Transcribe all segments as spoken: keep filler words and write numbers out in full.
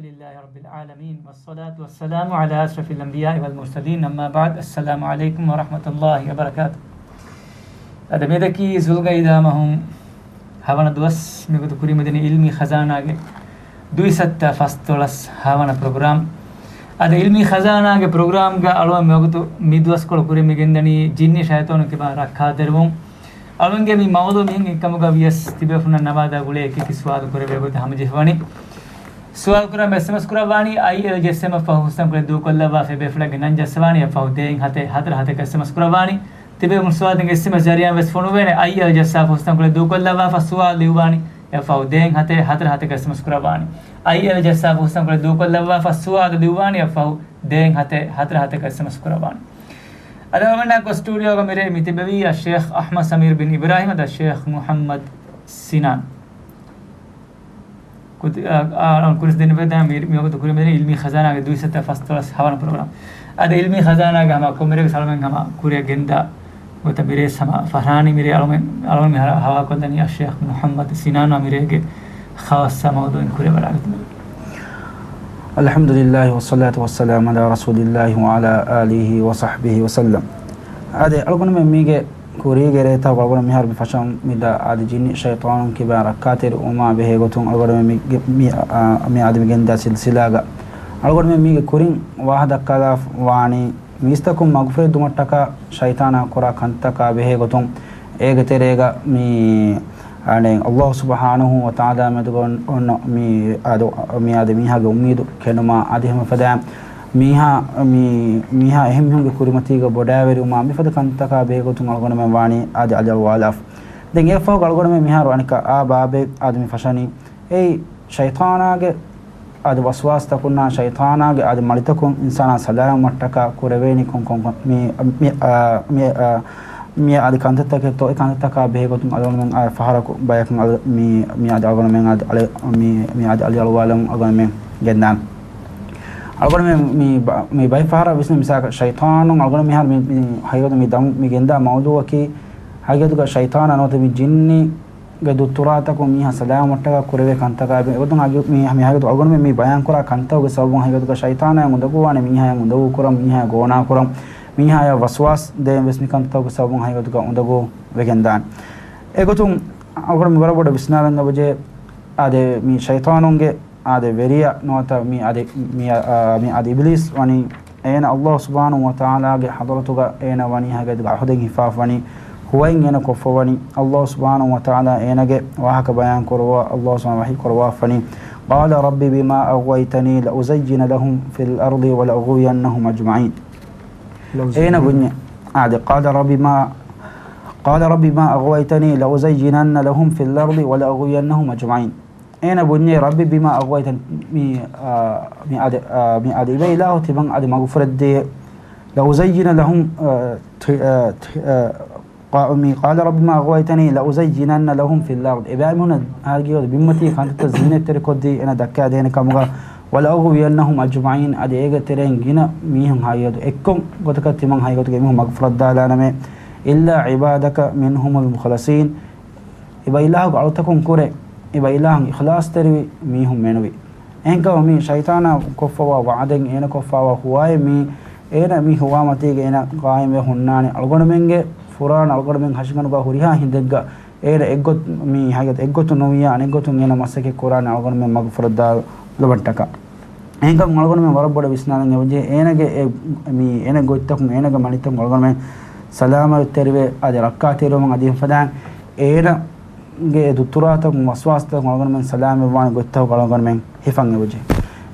لله رب العالمين، والصلاة والسلام على أشرف الأنبياء والمرسلين، أما بعد، السلام عليكم ورحمة الله وبركاته. އަދި މިއަދަކީ ޒުލްގައިދާ މަހު ހަވަނަ ދުވަސް. މިގޮތު ކުރިމަދެނީ އިލްމީ ޚަޒާނާގެ ދުއިސައްތަ ފަސްދޮޅަސް ހަވަނަ ޕްރޮގްރާމް. އަދި އިލްމީ ޚަޒާނާގެ ޕްރޮގްރާމްގަ އަޅުވަން މިވަގުތު މި ދުވަސްކޮޅު ކުރި މި ގެންދަނީ ޖިންނި ޝައިޠާނުން ކިބާ ރައްކާތެރިވުން. އަޅުންގެ މި މައުޟޫ މިހެން އެއްކަމުގަ ވިޔަސް ތިބޭފުޅުންނަށް ނަވާދާ ގުޅޭ އެކި ސުވާލު ކުރެވޭ ގޮތަށް ހަމަޖެހިވަނީ. ސުވާލު ކުރަން އެސްއެމްއެސް ކުރައްވާނީ އައިއެލް ޖެއްސެމަށް ފަހު ހުސްތަންކޮޅެއް ދޫކޮށްލައްވާފަ އެބޭފުޅެއްގެ ނަން ޖައްސަވާނީ އެއަށް ފަހު ދޭއް ހަތެއް ހަތަރެއް ހަތަކަށް އެސްއެމްއެސް ކުރައްވާނީ. ތިބޭފުޅުން ސުވާލު ދޭން އެސްއެމްއެސް ޒަރިއާއިން ވެސް ފޮނުވޭނެ. އައިއެލް ޖައްސާފަ ހުސްތަންކޮޅެއް ދޫކޮށްލައްވާފަ ސުވާލު ލިޔުއްވާނީ އެއަށް ފަހު ދޭއް ހަތެއް ހަތަރެއް ހަތަކަށް އެސްއެމްއެސް ކުރައްވާނީ. އައިއެލް ޖައްސާފަ ހުސްތަންކޮޅެއް ދޫކޮށްލައްވާފަ ސުވާލު ލިޔުއްވާނީ އެއަށް ފަހު ދޭއް ހަތެއް ހަތަރެއް ހަތަކަށް އެސްއެމްއެސް ކުރައްވާނީ. އަދި އަޅުގަނޑާ ކޮ ސްޓޫޑިއޯގަ މިރޭ މި ތިބެވީ އައްޝޭޚް އަޙްމަދު ސަމީރު ބިން އިބްރާހީމް އަދި އައްޝޭޚް މުޙައްމަދު ސިނާން. ކުދި-، އާ، އާ، ކުރިސް ދެންނެވި ދާ މި-، މިވަގުތު ކުރިމަދެނީ އިލްމީ ޚަޒާނާގެ ދުއިސައްތަ ފަސްދޮޅަސް ހަވަނަ ޕްރޮގްރާމް. އަދި އިލްމީ ޚަޒާނާގެ ހަމަ ކޮންމެރޭ ސަޅަމެން ހަމަ ކުރިއަށް ގެންދާ ގޮތަށް މިރޭ ހަމަ ފަހްރާނީ މިރޭ އަޅުމެން، އަޅުމެން ހަ-، ހަވާކޮށްލަނީ އައްޝޭޚް މުޙައްމަދު ސިނާން މިރޭގެ ޚާއްޞަ މައުޟޫއިން ކުރެވަޑައިގަތުމެވެ. الحمد لله والصلاة والسلام على رسول الله وعلى آله وصحبه وسلم. އާދެ، އަޅުގަނޑުމެން މީގެ ކުރީގެ ރޭތައް އަޅުގަނޑު މިހާރު މި ފަށަން މި ދާ އާދެ ޖިންނި ޝައިޠާނުން ކިބާ ރައްކާތެރި ވުމާ ބެހޭ ގޮތުން އަޅުގަނޑުމެން މި، މި، އާ، މި އާދެ މި ގެންދާ ސިލްސިލާގަ އަޅުގަނޑުމެން މީގެ ކުރިން ވާހަ ދައްކާލާ ވާނީ މީސްތަކުން މަގުފުރެއްދުމަށްޓަކާ ޝައިޠާނާ ކުރާ ކަންތަކާ ބެހޭ ގޮތުން އޭގެ ތެރޭގަ މި އަނެއް ﷲ ސުބްޙާނަހޫ ވަތަޢާލާ މެދުގަ އޮން-، އޮންނަ މި އާދެ، މި އާދެ މީހާގެ އުއްމީދު ކެނޑުމާ އަދި ހަމަ ފަދައިން މީހާ، މި، މީހާ އެހެން މީހުންގެ ކުރިމަތީގަ ބޮޑާވެރިވުމާ މިފަދަ ކަންތަކާ ބެހޭގޮތުން އަޅުގަނޑުމެން ވާނީ އާދެ އަލިއަޅުވާލާފަ. ދެން އެއަށްފަހު އަޅުގަނޑުމެން މިހާރު އަނެއްކާ އާ ބާބެއް އާދެ މި ފަށަނީ އެއީ ޝައިޠާނާގެ އަދި ވަސްވާސްތަކުންނާ ޝައިޠާނާގެ އަދި މަޅިތަކުން އިންސާނާ ސަލާމަތްވުމަށްޓަކާ ކުރެވޭނީ ކޮން ކޮން ކޮން މި، މި، އާ، މި، އާ، މި އަދި ކަންތައްތަކެއްތޯ އެ ކަންތައްތަކާ ބެހޭގޮތުން އަޅުގަނޑުމެން އާ ފަހަރަކު ބަޔަކުން އަޅު-، މި، މި އަދި އަޅުގަނޑުމެން އަދި އަޅެ-، މި، މި އަދި އަލިއަޅުވާލަމުން އަޅުގަނޑުމެން ގެންދާނެ. އަޅުގަނޑުމެން މި ބަ-، މި ބައެއް ފަހަރަށް ވިސްނޭ މިސާލަކަށް ޝައިޠާނުން އަޅުގަނޑު މިހާރު މި، މި ހަގީގަތު މި ދަމު މި ގެންދާ މައުޟޫއަކީ ހަގީގަތުގަ ޝައިޠާނާ ނުވަތަ މި ޖިންނި ގެ ދުއްތުރާތަކުން މީހާ ސަލާމަތްވުމަށްޓަކާ ކުރެވޭ ކަންތަކާ އެބަ-، އެގޮތުން އަގި-، މީ-، މި ހަގީގަތު އަޅުގަނޑުމެން މި ބަޔާންކުރާ ކަންތަކުގެ ސަބަބުން ހަގީގަތުގަ ޝައިޠާނާއަށް އުނދަގޫވާނެ މީހާޔަށް އުނދަގޫކުރަން، މީހާޔަށް ގޯނާކުރަން، މީހާޔަށް ވަސްވާސް ދޭން ވެސް މި ކަންތަކުގެ ސަބަބުން ހަގީގަތުގަ އުނދަގޫ ވެގެންދާނެ. އެގޮތުން އަޅުގަނޑު މި ވަރަށް ބޮޑަށް ވިސްނާލަން އެބަޖެހޭ އާދެ މި ޝައިޠާނުންގެ އާދެ ވެރިޔާ ނުވަތަ މި އާދެ، މި، އާ، މި އާދެ އިބިލީސް ވަނީ އޭނަ ﷲ ސުބްޙާނަހޫ ވަތަޢާލާގެ ޙަޟްރަތުގަ އޭނަ ވަނީ ހަގީގަތުގަ ޢަހުދެއް ހިފާފަވަނީ، ހުވައެއް އޭނަ ކޮށްފަވަނީ. ﷲ ސުބްޙާނަހޫ ވަތަޢާލާ އޭނަގެ ވާހަކަ ބަޔާން ކުރައްވާ، ﷲ ސުބްޙާނަހޫ ވަޙީ ކުރައްވާފަވަނީ، قال رب بما أغويتني لأزين لهم في الأرض ولأغوينهم أجمعين. އޭނަ ބުންޏެ، އާދެ، قال رب ما، قال رب بما أغويتني لأزينن لهم في الأرض ولأغوينهم أجمعين. އޭނަ ބުންޏޭ، رب بما أغويتني، މި، އާ، މި އާދެ، އާ، މި އާދެ އިބަ އިލާހު ތިމަން އަދި މަގުފުރެއްދޭ، لأزينن لهم، އާ، ތި-، އާ، ތި-، އާ، މި قال رب بما أغويتني لأزينن لهم في الأرض. އެބައިމީހުންނަށް ހަގީގަތު ބިންމަތީގެ ކަންތައްތައް ޒީނަތްތެރިކޮށްދީ އޭނަ ދައްކާދޭނެ ކަމުގަ، ولأغوينهم أجمعين، އަދި އޭގެ ތެރެއިން ގިނަ މީހުން ހަގީގަތު އެއްކޮށް ގޮތަކަށް ތިމަން ހަގީގަތުގަ އެމީހުން މަގުފުރައްދާލާނަމޭ، إلا عبادك منهم المخلصين. އިބަ އިލާހުގެ އަޅުތަކުން ކުރެ، އިބަ އިލާހުން އިޚްލާޞްތެރިވި މީހުން މެނުވި. އެހެންކަމުން މި ޝައިޠާނާ ކޮށްފަވާ ވަޢުދެއް އޭނަ ކޮށްފަވާ ހުވާއެއް މީ، އޭނަ މި ހުވާމަތީގަ އޭނަ ޤާއިމްވެ ހުންނާނެ އަޅުގަނޑުމެންގެ ފުރާނަ އަޅުގަނޑުމެން ހަށިގަނޑުގަ ހުރިހާ ހިނދެއްގަ އޭނަ އެއްގޮތް، މި ހަގީގަތު އެއްގޮތުން ނުވިޔާ އަނެއްގޮތުން އޭނަ މަސައްކަތް ކުރާނެ އަޅުގަނޑުމެން މަގުފުރައްދާލުމަށްޓަކާ. އެހެންކަމުން އަޅުގަނޑުމެން ވަރަށް ބޮޑަށް ވިސްނާލަން އެބަޖެހޭ އޭނަގެ އެ، މި އޭނަ ގޮތްތަކުން އޭނަގެ މަނިތަކުން އަޅުގަނޑުމެން ސަލާމަތްތެރިވެ އަދި ރައްކާތެރިވުމަށް އަދި ފަދައިން އޭނަ ގެ ދުއްތުރާތަކުން ވަސްވާސްތަކުން އަޅުގަނޑުމެން ސަލާމަތްވާނެ ގޮތްތަކުގަ އަޅުގަނޑުމެން ހިފަން އެބަޖެހޭ.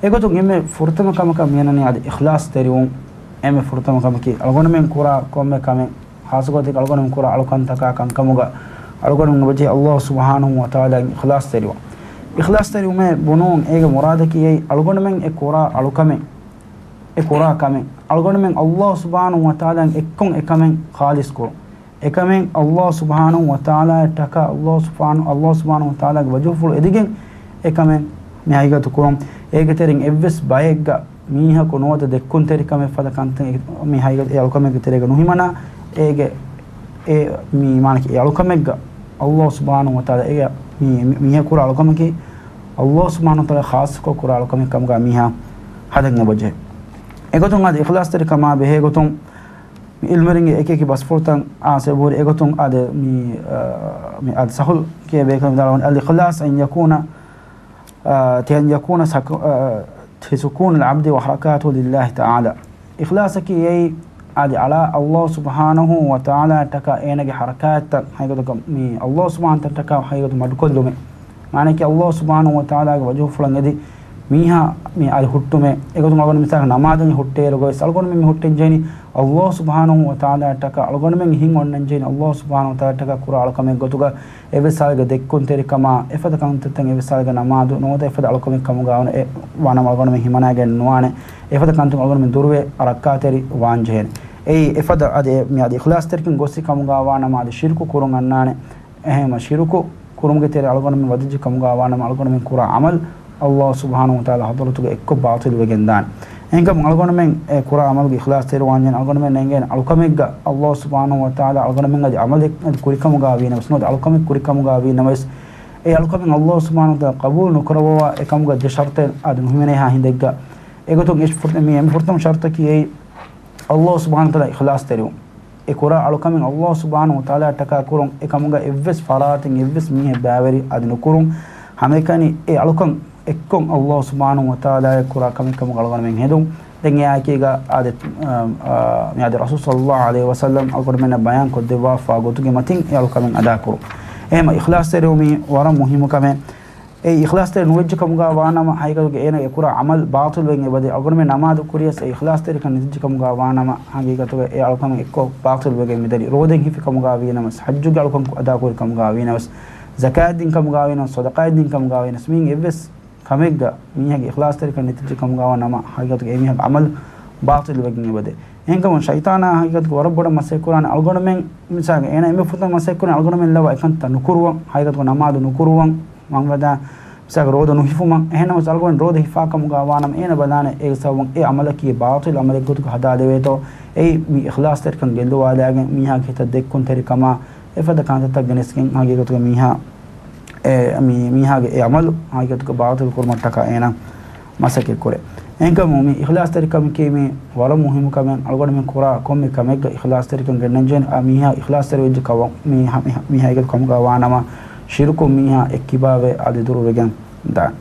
އެގޮތުން އެންމެ ފުރަތަމަ ކަމަކަށް މިއަންނަނީ އަދި އިޚްލާޞްތެރިވުން. އެންމެ ފުރަތަމަ ކަމަކީ އަޅުގަނޑުމެން ކުރާ ކޮންމެ ކަމެއް، ޚާއްޞަގޮތެއް އަޅުގަނޑުމެން ކުރާ އަޅުކަންތަކާ ކަންކަމުގަ އަޅުގަނޑުމެން އެބަޖެހޭ ﷲ ސުބްޙާނަހޫ ވަތަޢާލާއަށް އިޚްލާޞްތެރިވާން. އިޚްލާޞްތެރިވުމޭ ބުނުވުން އޭގެ މުރާދަކީ އެއީ އަޅުގަނޑުމެން އެ ކުރާ އަޅުކަމެއް، އެ ކުރާ ކަމެއް އަޅުގަނޑުމެން ﷲ ސުބްޙާނަހޫ ވަތަޢާލާއަށް އެއްކޮށް އެކަމެއް ޚާލިޞް ކުރުން. އެކަމެއް ﷲ ސުބްޙާނަހޫ ވަތަޢާލާއަށްޓަކާ، ﷲ ސުބްޙާނަ-، ﷲ ސުބްޙާނަހޫ ވަތަޢާލާގެ ވަޖުހުފުޅު އެދިގެން އެކަމެއް މި ހަގީގަތު ކުރުން. އޭގެ ތެރެއިން އެއްވެސް ބައެއްގަ މީހަކު ނުވަތަ ދެއްކުންތެރިކަމެއް ފަދަ ކަންތައް މި ހަގީގަތު އެ އަޅުކަމެއްގެ ތެރޭގަ ނުހިމަނާ، އޭގެ އެ މި މާނަކީ އެ އަޅުކަމެއްގަ ﷲ ސުބްޙާނަހޫ ވަތަޢާލާ އޭގެ މި، މި، މީހަކު ކުރާ އަޅުކަމަކީ ﷲ ސުބްޙާނަހޫ ވަތަޢާލާ ޚާއްޞަކޮށް ކުރާ އަޅުކަމެއް ކަމުގަ މީހާ ހަދަން އެބަޖެހޭ. އެގޮތުން އަދި އިޚްލާޞްތެރިކަމާ ބެހޭ ގޮތުން މި ޢިލްމުވެރިންގެ އެކި އެކި ބަސްފުޅުތައް އާސެ ބުހުރި އެގޮތުން އަދި މި، އާ، މި އަދި ސަހުލް ކޭ ބޭކަލު ވިދާޅުވަނީ، الإخلاص أن يكون، އާ، أن يكون سكو-، އާ، سكون العبد وحركاته لله تعالى. އިޚްލާޞަކީ އެއީ އަދި އަޅާ ﷲ ސުބްޙާނަހޫ ވަތަޢާލާއަށްޓަކާ އޭނަގެ ޙަރަކާތްތައް ހަގީގަތުގަ މި ﷲ ސުބްޙާނަހޫ ވަތަޢާލާއަށްޓަކާ ހަގީގަތު މަޑުކޮށްލުމެއް. މާނައަކީ ﷲ ސުބްޙާނަހޫ ވަތަޢާލާގެ ވަޖުހުފުޅަށް އެދި މީހާ މި އަދި ހުއްޓުމޭ. އެގޮތުން އަޅުގަނޑު މިސާލަކަށް ނަމާދުގެ ހުއްޓޭއިރުގަވެސް އަޅުގަނޑުމެން މި ހުއްޓެން ޖެހެނީ ﷲ ސުބްޙާނަހޫ ވަތަޢާލާއަށްޓަކާ. އަޅުގަނޑުމެން ހިތް އޮންނަން ޖެހެނީ ﷲ ސުބްޙާނަހޫ ވަތަޢާލާއަށްޓަކާ ކުރާ އަޅުކަމެއް ގޮތުގަ އެއްވެސް ހާލެއްގަ ދެއްކުންތެރިކަމާ، އެފަދަ ކަންތައްތައް އެއްވެސް ހާލެއްގަ ނަމާދު ނުވަތަ އެފަދަ އަޅުކަމެއް ކަމުގަ ވާނަ އެ ވާނަމަ އަޅުގަނޑުމެން ހިމަނާގެން ނުވާނެ. އެފަދަ ކަންތައް އަޅުގަނޑުމެން ދުރުވެ ރައްކާތެރި ވާން ޖެހޭނެ. އެއީ އެފަދަ އަދި އެ މި އަދި އިޚްލާޞްތެރިކަން ގޮއްސި ކަމުގަ ވާނަމަ އަދި ޝިރުކު ކުރުން އަންނާނެ. އެހެންމަ ޝިރުކު ކުރުމުގެ ތެރެ އަޅުގަނޑުމެން ވަދެއްޖެ ކަމުގަ ވާނަމަ އަޅުގަނޑުމެން ކުރާ ޢަމަލު ﷲ ސުބްޙާނަހޫ ވަތަޢާލާ ޙަޟްރަތުގަ އެއްކޮށް ބާޠިލު ވެގެން ދާނެ. އެހެންކަމުން އަޅުގަނޑުމެން އެ ކުރާ ޢަމަލުގެ އިޚްލާޞްތެރިވާންޖެހޭނެ. އަޅުގަނޑުމެން ނެނގޭނެ އަޅުކަމެއްގަ ﷲ ސުބްޙާނަހޫ ވަތަޢާލާ އަޅުގަނޑުމެން އަދި ޢަމަލެއް އަދި ކުރިކަމުގަ ވީނަމަވެސް ނުވަތަ އަޅުކަމެއް ކުރިކަމުގަ ވީނަމަވެސް އެ އަޅުކަމެއް ﷲ ސުބްޙާނަހޫ ވަތަޢާލާ ޤަބޫލު ނުކުރައްވަވާ އެކަމުގަ ދެ ޝަރުޠެއް އަދި ނުހިމެނޭހާ ހިނދެއްގަ. އެގޮތުން އެ ފުރ-، މި އެންމެ ފުރަތަމަ ޝަރުޠަކީ އެއީ ﷲ ސުބްޙާނަހޫ ވަތަޢާލާ އިޚްލާޞްތެރިވުން. އެ ކުރާ އަޅުކަމެއް ﷲ ސުބްޙާނަހޫ ވަތަޢާލާއަށްޓަކާ ކުރުން، އެކަމުގަ އެއްވެސް ފަރާތެއް އެއްވެސް މީހެއް ބައިވެރި އަދި ނުކުރުން، ހަމައެކަނި އެ އަޅުކަން އެއްކޮށް ﷲ ސުބްޙާނަހޫ ވަތަޢާލާއަށް ކުރާ ކަމެއް ކަމުގަ އަޅުގަނޑުމެން ހެދުން. ދެން އެއާއެކީގަ އާދެ، އާ، އާ، މިއާދެ ރަސޫލު ޞައްލައްލާހު ޢަލައިހި ވަސައްލަމް އަޅުގަނޑުމެންނަށް ބަޔާން ކޮށްދެއްވާފާ ގޮތުގެ މަތިން އެ އަޅުކަމެއް އަދާކުރުން. އެހެންމަ އިޚްލާޞްތެރިވުމީ ވަރަށް މުހިއްމު ކަމެއް. އެ އިޚްލާޞްތެރި ނުވެއްޖެ ކަމުގަ ވާނަމަ، ހަގީގަތުގަ އޭނަ އެ ކުރާ ޢަމަލު ބާޠިލުވެގެން އެބަދޭ. އަޅުގަނޑުމެން ނަމާދު ކުރިޔަސް އެ އިޚްލާޞްތެރިކަން ނެތިއްޖެ ކަމުގަ ވާނަމަ، ހަގީގަތުގަ އެ އަޅުކަމެއް އެއްކޮށް ބާޠިލުވެގެން މިދަނީ. ރޯދައެއް ހިފި ކަމުގަ ވީނަމަސް، ޙައްޖުގެ އަޅުކަން އަދާކުރި ކަމުގަ ވީނަމަސް، ޒަކާތް ދިން ކަމުގަ ވީނަމަސް، ޞަދަޤާތް ދިން ކަމުގަ ވީނަސް، މިއިން އެއްވެސް ކަމެއްގަ މީހާގެ އިޚްލާޞްތެރިކަން ނެތިއްޖެ ކަމުގަ ވާނަމަ، ހަގީގަތުގަ އެ މީހާގެ ޢަމަލު ބާޠިލުވެގެން އެބަދޭ. އެހެންކަމުން ޝައިޠާނާ ހަގީގަތުގަ ވަރަށް ބޮޑަށް މަސައްކަތް ކުރާނެ. އަޅުގަނޑުމެން މިސާލަކަށް އޭނަ އެންމެ ފުރަތަމަ މަސައްކަތް ކުރާނެ އަޅުގަނޑުމެން ލަވަ އެކަންތައް ނުކުރުވަން، ހަގީގަތުގަ ނަމާދު ނުކުރުވަން، މަންވެދާ މިސާލަކަށް ރޯދަ ނުހިފުމަށް. އެހެންނަމަވެސް އަޅުގަނޑު ރޯދަ ހިފާ ކަމުގަ ވާނަމަ އޭނަ ބަލާނެ އޭގެ ސަބަބުން އެ ޢަމަލަކީ ބާޠިލު ޢަމަލެއް ގޮތުގަ ހަދާދެވޭތޯ. އެއީ މި އިޚްލާޞްތެރިކަން ގެއްލުވާލާގެން މީހާގެ ހިތަށް ދެއްކުންތެރިކަމާ އެފަދަ ކަންތައްތައް ގެނެސްގެން ހަގީގަތުގަ މީހާ އެ، މި، މީހާގެ އެ ޢަމަލު ހަގީގަތުގަ ބާޠިލު ކުރުމަށްޓަކާ އޭނާ މަސައްކަތް ކުރޭ. އެހެންކަމުން މި އިޚްލާޞްތެރިކަމަކީ މި ވަރަށް މުހިއްމު ކަމެއް. އަޅުގަނޑުމެން ކުރާ ކޮންމެ ކަމެއްގަ އިޚްލާޞްތެރިކަން ގެންނަންޖެހޭނެ. އާ، މީހާ އިޚްލާޞްތެރިވެއްޖެ ކަމަށް މީ ހަ-، މި ހަ-، މި ހަގީގަތު ކަމުގަ ވާނަމަ، ޝިރުކުން މީހާ އެއްކިބާވެ އަދި ދުރުވެގެން ދާނެ.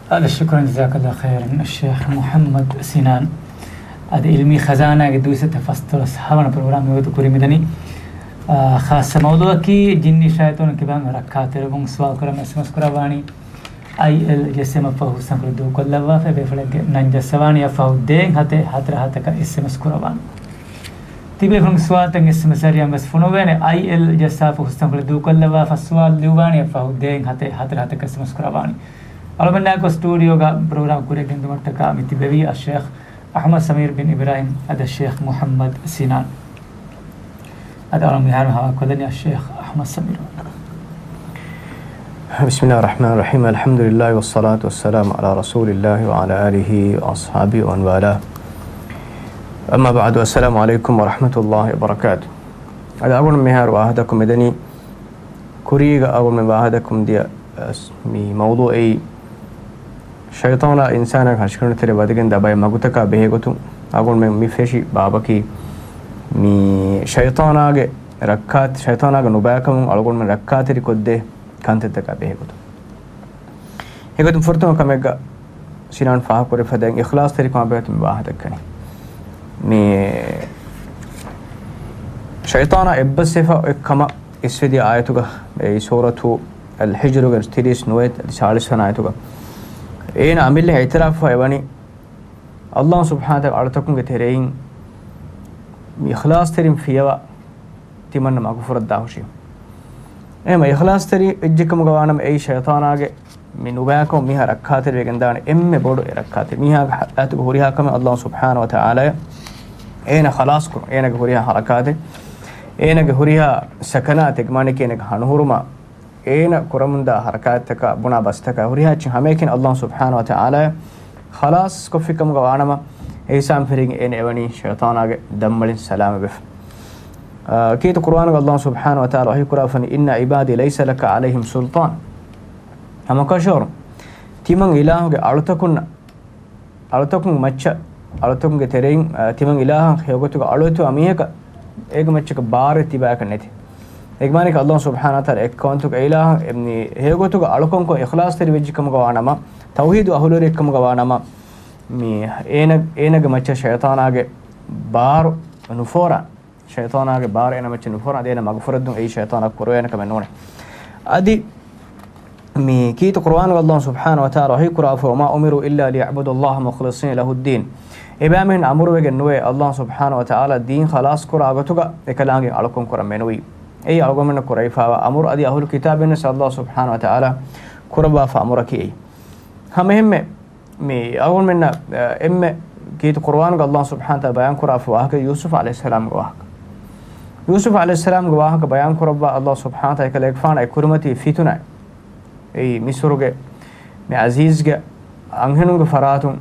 އާދެ، ޝުކުރަން، ޖަޒާކައްލާހު ޚައިރަން، އައްޝައިޚް މުޙައްމަދު ސިނާން. އަދި ޢިލްމީ ޚަޒާނާގެ ދުއިސައްތަ ފަސްދޮޅަސް ހަވަނަ ޕްރޮގްރާމް މިވަގުތު ކުރިމިދަނީ. އާ، ޚާއްޞަ މައުޟޫޢަކީ ޖިންނީ ޝައިޠާނުން ކިބާ ރައްކާތެރިވުން. ސުވާލު ކުރަން އެސްއެމްއެސް ކުރައްވާނީ. އައިއެލް ޖެއްސެމަށްފަހު ހުސްއަންކޮޅެއް ދޫކޮށްލައްވާފަ، އެބޭފުޅެއްގެ ނަން ޖައްސަވާނީ އަށްފަހު ދޭއް ހަތެއް ހަތަރަ ހަތަކަށް އެސްއެމްއެސް ކުރައްވާނެ. ތިބޭފުޅުންގެ ސުވާލުތައް އެސްއެމްއެސް ޒަރީއާ ވެސް ފޮނުވޭނެ. އައިއެލް ޖައްސާފަ ހުސްއަންކޮޅެއް ދޫކޮށްލައްވާފަ، ސުވާލު ލިޔުއްވާނީ އަށްފަހު ދޭއް ހަތެއް ހަތަރަ ހަތަކަށް އެސްއެމްއެސް ކުރައްވާނެ. އަޅުގަނޑާއެކު ސްޓޫޑިއޯގަ ޕްރޮގްރާމް ކުރިއަށް ގެންދިއުމަށްޓަކާ މި ތިބެވީ އައްޝައިޚް އަޙްމަދު ސަމީރު ބިން އިބްރާހީމް އަދި އައްޝައިޚް މުޙައްމަދު ސިނާން. އަދި އަޅުގަނޑު މިހާރު ހަވާލުކޮށްލަނީ އައްޝައިޚް އަޙްމަދު ސަމީރު. بسم الله الرحمن الرحيم. الحمد لله والصلاة والسلام على رسول الله وعلى آله وأصحابه ومن والاه. أما بعد، السلام عليكم ورحمة الله وبركاته. އަދި އަޅުގަނޑު މިހާރު ވާހަކަދައްކަމުން މިދަނީ، ކުރީގަ އަޅުގަނޑުމެން ވާހަކަދައްކަމުން ދިޔަ، އަސް، މި މައުޟޫޢަކީ ޝައިޠާނާ އިންސާނާގެ ހަށިގަނޑު ތެރެ ވަދެގެން ދާ ބައެއް މަގުތަކާ ބެހޭގޮތުން އަޅުގަނޑުމެން މި ފެށި ބާބަކީ، މި ޝައިޠާނާގެ ރައްކާތެ-، ޝައިޠާނާގެ ނުބައިކަމުން އަޅުގަނޑުމެން ރައްކާތެރިކޮށްދޭ ކަންތައްތަކާ ބެހޭގޮތުން. އެގޮތުން ފުރަތަމަ ކަމެއްގަ ސިނާން ފާހަގަކުރެއްވި ފަދައިން އިޚްލާޞްތެރިކަމާ ބެހޭގޮތުން މި ވާހަކަ ދައްކަނީ. މި ޝައިޠާނާ އެއްބަސްވެފަ އޮތް ކަމަށް އިސްވެދިޔަ އާޔަތުގަ، އެ ސޫރަތު އަލް ޙިޖްރުގެ ތިރީސް ނުވަ އަދި ޗާޅީސް ވަނަ އާޔަތުގަ އޭނަ އަމިއްލަ އިޢުތިރާފު އެވަނީ، ﷲ ސުބްޙާނަހޫ ވަތަޢާލާ އަޅުތަކުންގެ ތެރެއިން މި އިޚްލާޞްތެރިން ފިޔަވާ ތިމަންނަ މަގުފުރައްދާހުށީ. އެހެން އިޚްލާޞްތެރި ވެއްޖެ ކަމުގަ ވާނަމަ އެއީ ޝައިޠާނާގެ މި ނުބައިކަމުން މީހާ ރައްކާތެރިވެގެންދާނެ އެންމެ ބޮޑު އެއް ރައްކާތެރި. މީހާގެ ޙަޔާތުގެ ހުރިހާ ކަމެއް ﷲ ސުބްޙާނަހޫ ވަތަޢާލާ އޭނަ ޚަލާޞްކުރުން، އޭނަގެ ހުރިހާ ޙަރަކާތެއް، އޭނަގެ ހުރިހާ ސަކަނާތެއް، މާނައަކީ އޭނަގެ ހަނުހުރުމާ، އޭނަ ކުރަމުންދާ ޙަރަކާތްތަކާ ބުނާ ބަސްތަކާ ހުރިހާ އެއްޗެއް ހަމައެކަނި ﷲ ސުބްޙާނަހޫ ވަތަޢާލާ ޚަލާޞް ކޮށްފި ކަމުގަ ވާނަމަ، އެހިސާބުން ފެށިގެން އޭނަ އެވަނީ ޝައިޠާނާގެ ދަންމަޅިން ސަލާމަތްވެފަ. އާ، ކީރިތި ޤުރުއާނުގަ ﷲ ސުބްޙާނަހޫ ވަތަޢާލާ ވަޙީކުރާފަނީ، إن عبادي ليس لك عليهم سلطان. ހަމަކަށަވަރު ތިމަން އިލާހުގެ އަޅުތަކުންނަށް، އަޅުތަކުން މައްޗަށް، އަޅުތަކުންގެ ތެރެއިން، އަ، ތިމަން އިލާހަށް ހެޔޮގޮތުގަ އަޅުއްވައިފާ މީހަކަށް އޭގެ މައްޗަކަށް ބާރެއް ތިބާކަށް ނެތި. އޭގެ މާނައަކީ ﷲ ސުބްޙާނަހޫ ވަތަޢާލާ އެއްކައުވަންތަކަށް އިލާހަށް އެ، މި ހެޔޮގޮތުގަ އަޅުކަންކޮށް އިޚްލާޞްތެރި ވެއްޖެ ކަމުގަ ވާނަމަ، ތައުޙީދު އަހުލުވެރިއެއް ކަމުގަ ވާނަމަ، މި އޭނަ، އޭނަގެ މައްޗަށް ޝައިޠާނާގެ ބާރު ނުފޯރާނެ. ޝައިޠާނާގެ ބާރު އޭނަ މައްޗަށް ނުފޯރާނެ. އޭނަ މަގުފުރެއްދުން އެއީ ޝައިޠާނާ ކުރެވޭނެ ކަމެއް ނޫނޭ. އަދި މި ކީރިތި ޤުރުއާނުގަ ﷲ ސުބްޙާނަހޫ ވަތަޢާލާ ވަޙީ ކުރާފަ، "وما أمروا إلا ليعبدوا الله مخلصين له الدين." އެބައިމީހުން އަމުރުވެގެން ނުވޭ ﷲ ސުބްޙާނަހޫ ވަތަޢާލާ ދީން ޚަލާޞް ކުރާ ގޮތުގަ އެކަލާނގެ އަޅުކަން ކުރަން މެނުވީ. އެއީ އަޅުގަނޑުމެންނަށް ކުރެވިފައިވާ އަމުރު. އަދި އަހުލު ކިތާބުންވެސް ﷲ ސުބްޙާނަހޫ ވަތަޢާލާ ކުރައްވާފަ އަމުރަކީ އެއީ. ހަމައެހެންމެ މި އަޅުގަނޑުމެންނަށް، އަ، އެންމެ ކީރިތި ޤުރުއާނުގަ ﷲ ސުބްޙާނަހޫ ވަތަޢާލާ ބަޔާން ކުރާފަ ވާހަކަ ޔޫސުފް ޢަލައިހިއްސަލާމްގެ ވާހަކަ. ޔޫސުފް ޢަލައިހިއްސަލާމްގެ ވާހަކަ ބަޔާން ކުރައްވާ ﷲ ސުބްޙާނަހޫ ވަތަޢާލާ އެކަލޭގެފާނަށް އެ ކުރިމަތިވި ފިތުނައެއް، އެއީ މިޞްރުގެ މި ޢަޒީޒްގެ އަންހެނުންގެ ފަރާތުން،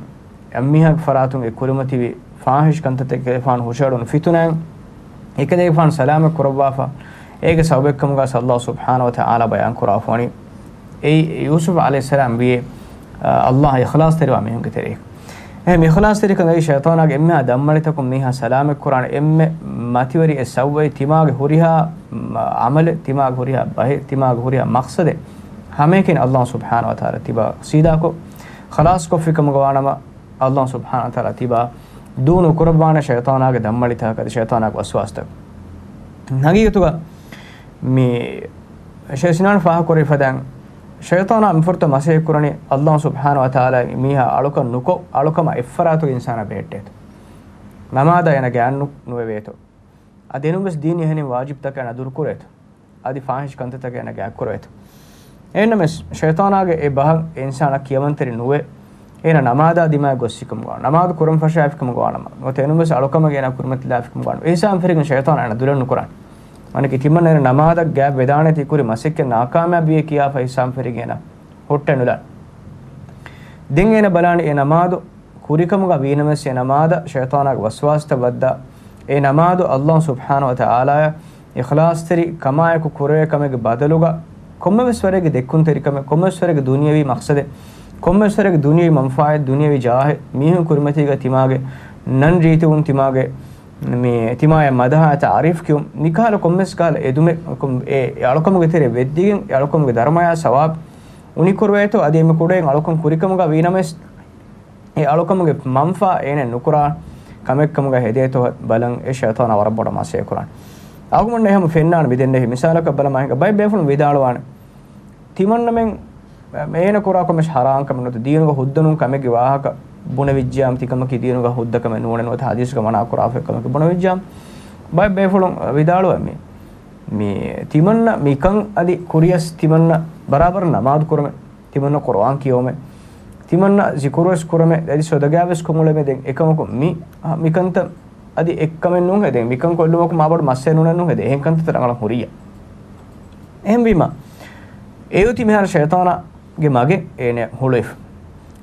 އެއްމީހާގެ ފަރާތުން އެ ކުރިމަތިވި ފާޙިޝް ކަންތައްތަކަށް އެކަލޭގެފާނު ހުށައެޅުނު ފިތުނައެއް، އެކަލޭގެފާނު ސަލާމަތް ކުރައްވާފަ، އޭގެ ސަބަބެއްކަމުގަ ﷲ ސުބްޙާނަހޫ ވަތަޢާލާ ބަޔާން ކުރާފަ ވަނީ، އެއީ ޔޫސުފް ޢަލައިހިއްސަލާމް ވިޔޭ، އަ، ﷲ އަށް އިޚްލާޞްތެރިވާ މީހުންގެ ތެރެއިން. އެހެން އިޚްލާޞްތެރިކަން އެއީ ޝައިޠާނާގެ އެންމެހާ ދަންމަޅިތަކުން މީހާ ސަލާމަތް ކުރާނެ އެންމެ މަތިވެރި އެއް ސަބަބެއް. ތިމާގެ ހުރިހާ، މަ، ޢަމަލެއް، ތިމާގެ ހުރިހާ ބަހެއް، ތިމާގެ ހުރިހާ މަޤްޞަދެއް ހަމައެކަނި ﷲ ސުބްޙާނަހޫ ވަތަޢާލާ ތިބާ ޤަޞީދާކޮށް، ޚަލާޞްކޮށްފި ކަމުގަ ވާނަމަ، ﷲ ސުބްޙާނަހޫ ވަތަޢާލާ ތިބާ ދޫ ނުކުރައްވާނެ ޝައިޠާނާގެ ދަންމަޅިތަކަކަށް އަދި ޝައިޠާނާގެ ވަސްވާސްތަކަށް. ހަގީގަތުގަ މި ޝޭޚް ސިނާން ފާހަގަކުރެއްވި ފަދައިން، ޝައިޠާނާ މިފުރަތަމަ މަސައްކަތް ކުރަނީ ﷲ ސުބްޙާނަހޫ ވަތަޢާލާ މީހާ އަޅުކަން ނުކޮށް، އަޅުކަމަށް އެއްފަރާތުގަ އިންސާނާ ބެހެއްޓޭތޯ. ނަމާދަށް އޭނަ ގާތް ނު، ނުވެވޭތޯ. އަދި އެނޫންވެސް ދީނީ އެހެނިން ވާޖިބްތަކަށް އޭނަ ދުރުކުރޭތޯ. އަދި ފާޙިޝް ކަންތައްތަކަށް އޭނަ ގާތްކުރޭތޯ. އެހެންނަމަވެސް، ޝައިޠާނާގެ އެ ބަހަށް އެ އިންސާނާ ކިޔަމަންތެރި ނުވޭ. އޭނަ ނަމާދާ ދިމާއަށް ގޮއްސިކަމުގަ، ނަމާދު ކުރަން ފަށާފިކަމުގަ ވާނަމަ، ނުވަތަ އެނޫންވެސް އަޅުކަމަކީ އޭނާ ކުރިމަތިލާފިކަމުގަ ވާނަމަ، އިންސާން ފިރިގެން ޝައިޠާނާ އޭނަ ދުލެއް ނުކުރާނެ. އަނެކީ ތިމަންނަ އޭނަ ނަމާދަށް ގާތް ވެދާނެތީ ކުރި މަސައްކަތް ނާކާމިޔާބުވިއޭ ކިޔާފަ އިންސާން ފިރިގެން އޭނަ ހުއްޓައެއް ނުލާނެ. ދެން އޭނަ ބަލާނީ އެ ނަމާދު ކުރިކަމުގަ ވީނަމަވެސް އެ ނަމާދަށް ޝައިޠާނާގެ ވަސްވާސްތައް ވައްދާ، އެ ނަމާދު ﷲ ސުބްޙާނަހޫ ވަތަޢާލާއަށް އިޚްލާޞްތެރި ކަމާއެކު ކުރެވޭ ކަމެއްގެ ބަދަލުގަ ކޮންމެވެސް ވަރެއްގެ ދެއްކުންތެރިކަމެއް، ކޮންމެވެސް ވަރެއްގެ ދުނިޔަވީ މަޤްޞަދެއް، ކޮންމެވެސް ވަރެއްގެ ދުނިޔަވީ މަންފާއެއް، ދުނިޔަވީ ޖާހެއް، މީހުން ކުރިމަތީގަ ތިމާގެ ނަން ރީތިވުން، ތިމާގެ މި، ތިމާޔަށް މަދަޙަ ތަޢުރީފް ކިޔުން، މިކަހަލަ ކޮންމެސް ކަހަލަ އެދުމެއް، އެ އަޅުކަމުގެ ތެރެ ވެއްދިގެން އެ އަޅުކަމުގެ ދަރުމަޔާ ސަވާބު އުނިކުރެވޭތޯ، އަދި އެންމެ ކުޑައިން އަޅުކަން ކުރިކަމުގަ ވީނަމަވެސް، އެ އަޅުކަމުގެ މަންފާ އޭނަ ނުކުރާ ކަމެއްކަމުގަ ހެދޭތޯ ބަލަން އެ ޝައިޠާނާ ވަރަށް ބޮޑަށް މަސައްކަތް ކުރާނެ. އަޅުގަނޑު އެހެން ފެންނާނެ މިދެންނެވި މިސާލަކަށް ބަލަމާ ހިނގާ ބައެއް ބޭފުޅުން ވިދާޅުވާނެ. ތިމަންނަމެން އޭނަ ކުރާ ކަމެއް ހަރާން ކަމެއް ނުވަތަ ދީނުގަ ހުއްދަ ނޫން ކަމެއްގެ ވާހަކަ ބުނެވިއްޖިއްޔާމު ތިކަމަކީ ދީނުގަ ހުއްދަ ކަމެއް ނޫނޭ ނުވަތަ ޙަދީޘްގަ މަނާ ކުރާފައި ކަމެއް ބުނެވިއްޖިއްޔާމު ބައެއް ބޭފުޅުން ވިދާޅުވަނީ މި ތިމަންނަ މިކަން އަދި ކުރިޔަސް ތިމަންނަ ބަރާބަރަށް ނަމާދު ކުރަމެ، ތިމަންނަ ޤުރުއާން ކިޔަވަމެ، ތިމަންނަ ޒިކުރުވެސް ކުރަމެ، އަދި ޞަދަޤާވެސް ކޮށް އުޅެމެ ދެން އެކަމަކު މި، މިކަންތައް އަދި އެއްކަމެއް ނޫން ހެދޭ، މިކަން ކޮށްލުމަކު މާބޮޑު މައްސަލައެއް ނޫން ހެދޭ، އެހެން ކަންތައްތައް ރަނގަޅަށް ހުރިއްޔާ. އެހެންވީމަ، އެއޮތީ މިހާރު ޝައިޠާނާގެ މަގެއް އޭނަ ހުޅުވިފަ.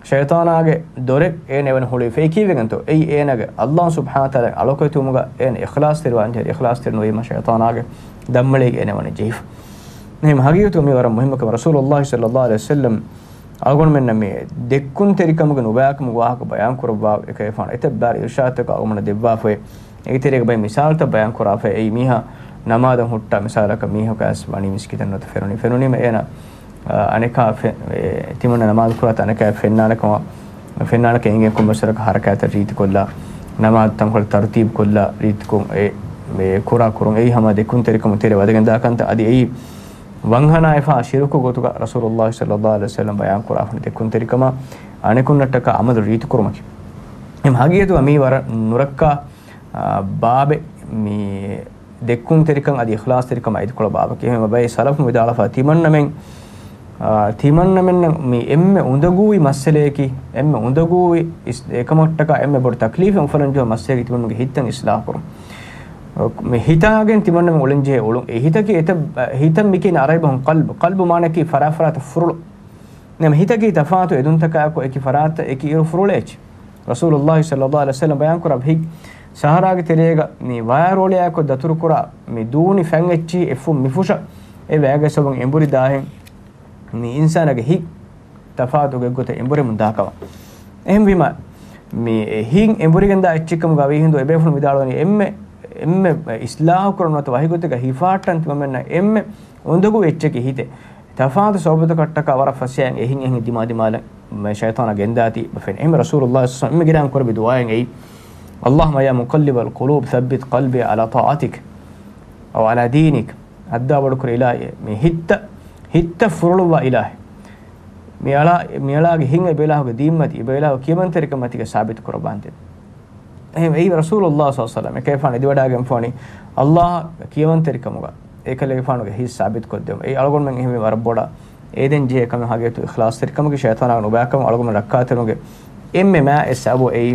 ޝައިޠާނާގެ ދޮރެއް އޭނަ އެވަނަ ހުޅުވިފަ. އެއީ ކީއްވެގެންތޯ؟ އެއީ އޭނަގެ ﷲ ސުބްޙާނަހޫ ވަތަޢާލާ އަޅުކައިތުވުމުގަ އޭނަ އިޚްލާޞްތެރިވާންޖެހޭ، އިޚްލާޞްތެރި ނުވީމަ ޝައިޠާނާގެ ދަންމަޅީގަ އޭނަ ވަނީ ޖެހިފަ. އެހެން ހަގީގަތުގަ މީ ވަރަށް މުހިއްމު ކަމެއް. ރަސޫލުﷲ ޞައްލަﷲ ޢަލައިހި ވަސައްލަމް އަޅުގަނޑުމެންނަށް މި ދެއްކުންތެރިކަމުގެ ނުބައިކަމުގެ ވާހަކަ ބަޔާން ކުރައްވާ އެކަލޭގެފާނު އެތައް ބާރަ އިރުޝާދުތަކެއް އަޅުގަނޑުމެންނަށް ދެއްވާފައި. އޭގެ ތެރޭގަ ބައެއް މިސާލުތައް ބަޔާން ކުރާފައި. އެއީ މީހާ ނަމާދަށް ހުއްޓާ މިސާލަކަށް މީހަކު އައިސް ވަނީ މިސްކިތަށް ނުވަތަ ފެނުނީ. ފެނުނީމަ އޭނަ، އަ، އަނެކާ ފެ-، އެ، ތިމަންނަ ނަމާދު ކުރާތާ އަނެކާ ފެންނާނެ ކަމަށް، ފެންނާނެ ކަމަށް އެނގޭ ކޮންމެސް ވަރަކަށް ހަރަކާތްތައް ރީތިކޮށްލާ، ނަމާދު ތަންކޮޅެއް ތަރުތީބު ކޮށްލާ ރީތިކޮށް އެ، އެ ކުރާ ކުރުން. އެއީ ހަމަ ދެއްކުންތެރިކަމުގެ ތެރެ ވަދެގެންދާ ކަންތައް. އަދި އެއީ ވަންހަނާއެފާ ޝިރުކު ގޮތުގަ ރަސޫލުﷲ ޞައްލަﷲ ޢަލައިހި ވަސައްލަމް ބަޔާން ކުރާފަ ދެއްކުންތެރިކަމާ އަނެކުންނަށްޓަކާ ޢަމަލު ރީތިކުރުމަކީ. އެހެން ހަގީގަތުގަ މީ ވަރަށް ނުރައްކާ، އާ، ބާބެއް މި ދެއްކުންތެރިކަން އަދި އިޚްލާޞްތެރިކަމާ އައިދިކޮޅު ބާބަކީ. އެހެންވެ ބައެއް ސަލަފުން ވިދާޅުވާފަ ތިމަންނަމެން، އާ، ތިމަންނަމެންނަށް މި އެންމެ އުނދަގޫވި މައްސަލަޔަކީ، އެންމެ އުނދަގޫވި އިސް-، އެކަމަށްޓަކާ އެންމެ ބޮޑު ތަކްލީފެއް އުފަންނަން ޖެހޭ މައްސަލަޔަކީ ތިމަންނަމެންގެ ހިތްތައް އިޞްލާޙު ކުރުން. މި ހިތާގެން ތިމަންނަމެން އުޅެންޖެހޭ އުޅުން. އެ ހިތަކީ އެތައް، ހިތަށް މި ކިޔަނީ އަރަބި ބަހުން ޤަލްބު. ޤަލްބު މާނައަކީ ފަރާތް ފަރާތަށް ފުރޮޅު. ނަމަ ހިތަކީ ތަފާތު އެދުންތަކާއެކު އެކި ފަރާތަށް އެކި އިރު ފުރޮޅޭ. ރަސޫލުﷲ ޞައްލަﷲ ޢަލައިހި ވަސައްލަމް ބަޔާން ކުރާ ހިތް ސަހަރާގެ ތެރޭގަ މި ވަޔާރޯޅިއާއެކު ދަތުރުކުރާ މި ދޫނި ފަތް އެއްޗިހި އެއްފުށް މިފުށަށް އެ ވަޔަގެ ސަބަބުން އެނބުރި ދާހެން މި އިންސާނާގެ ހިތް ތަފާތު ގޮތްގޮތަށް އެނބުރެމުން ދާކަމަށް. އެހެންވީމަ، މި ހިތް އެނބުރިގެންދާ އެއްޗެއްކަމުގަ ވީހިނދު އެބޭފުޅުން ވިދާޅުވަނީ، އެންމެ، އެންމެ އިސްލާހު ކުރަން ނުވަތަ ވަހިގޮތެއްގަ ހިފާއްޓަން ތިމަމެންނަށް އެންމެ އުނދަގޫ އެއްޗަކީ ހިތެއް. ތަފާތު ސަބަބުތަކަށްޓަކާ ވަރަށް ފަސޭހައިން އެހިން އެހިން ދިމާ ދިމާލަށް ޝައިޠާނާ ގެންދާތީ ބަފެން. އެހެން ރަސޫލުﷲ ޞައްލަﷲު ޢަލައިހި ވަސައްލަމަ ގިރާން ކުރެއްވި ދުޢާއެއް އެއީ، اللهم يا مقلب القلوب ثبت قلبي على طاعتك أو على دينك. ހައްދާ ބޮޑުކުރި އިލާހޭ، މި ހިތްތައް، ހިތްތައް ފުރޮޅުއްވާ އިލާހޭ. މިއަޅާ، މިއަޅާގެ ހިތް އެބައިލާހުގެ ދީންމަތި، އެބައިލާހު ކިޔަމަންތެރިކަމަތީގަ ސާބިތު ކުރައްވާންދެން. އެހެން އެއީ ރަސޫލުﷲ ޞައްލަﷲު ޢަލައިހި ވަސައްލަމަ އެކަލޭގެފާނު އެދިވަޑާގެންފާނީ، ﷲ އަށް ކިޔަމަންތެރިކަމުގަ އެކަލޭގެފާނުގެ ހިތް ސާބިތުކޮށްދެވުން. އެއީ އަޅުގަނޑުމެން އެހެންވީމަ ވަރަށް ބޮޑަށް އެދެން ޖެހޭ ކަމެއް. ހަގީގަތު އިޚްލާޞްތެރިކަމަކީ ޝައިޠާނާގެ ނުބައިކަމަށް އަޅުގަނޑުމެން ރައްކާތެރިވުމުގެ އެންމެ މާތް ސަބަބު އެއީ،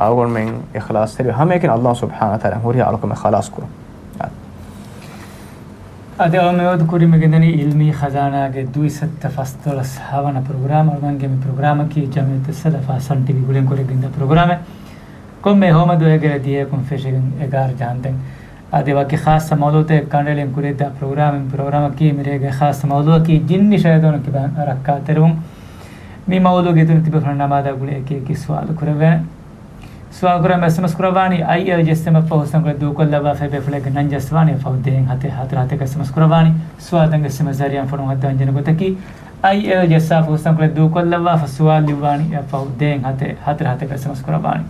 އަޅުގަނޑުމެން އިޚްލާޞްތެރިވެ ހަމައެކަނި ﷲ ސުބްޙާނަހޫ ވަތަޢާލާ ހުރިހާ އަޅުކަމެއް ޚަލާޞް ކުރުން. އަދި އަޅުގަނޑު މިވަގުތު ކުރިމަގެންދަނީ ޢިލްމީ ޚަޒާނާގެ ދުއިސައްތަ ފަސްދޮޅަސް ހަވަނަ ޕްރޮގްރާމް. އަޅުގަނޑުގެ މި ޕްރޮގްރާމަކީ ޖަމްޢިއްޔަތުއްސަލަފާ ސަން ޓީވީ ގުޅެން ކުރެގެންދާ ޕްރޮގްރާމެއް. ކޮންމެ ހޯމަ ދުވަހެއްގަ ދިހައަކުން ފެށިގެން އެގާރަ ޖަހަންދެން. އަދި ވަކި ޚާއްޞަ މައުޟޫޢެއް ކަނޑައެޅިގެން ކުރިއަށްދާ ޕްރޮގްރާމެއް. މި ޕްރޮގްރާމަކީ މިރޭގެ ޚާއްޞަ މައުޟޫޢަކީ ޖިންނި ޝައިޠާނުން ކިބައިން ރައްކާތެރިވުން. މި މައުޟޫޢުގެ އިތުރުން ތިބޭފުޅުން ނަމާދާ ގުޅި އެކި އެކި ސުވާލު ކުރެވޭނެ. ސުވާލު ކުރަން އެސްއެމްއެސް ކުރައްވާނީ އައިއެލް ޖެއްސަމަށް ފަހު ހުސްނަންކޮޅެއް ދޫކޮށްލައްވާފަ. އެބޭފުޅެއްގެ ނަން ޖައްސަވާނީ ފަހު ދޭއް ހަތެއް ހަތަރު ހަތެއް އެސްއެމްއެސް ކުރައްވާނީ. ސުވާލުތައް އެސްއެމްއެސް ޒަރީއާ ފޮނުވާ ހައްދަވާ ދެން ޖެހޭ ގޮތަކީ، އައިއެލް ޖައްސާފަ ހުސްނަންކޮޅެއް ދޫކޮށްލައްވާފަ. ސުވާލު ލިޔުއްވާނީ ފަހު ދޭއް ހަތެއް ހަތަރު ހަތެއް އެސްއެމްއެސް ކުރައްވާނީ.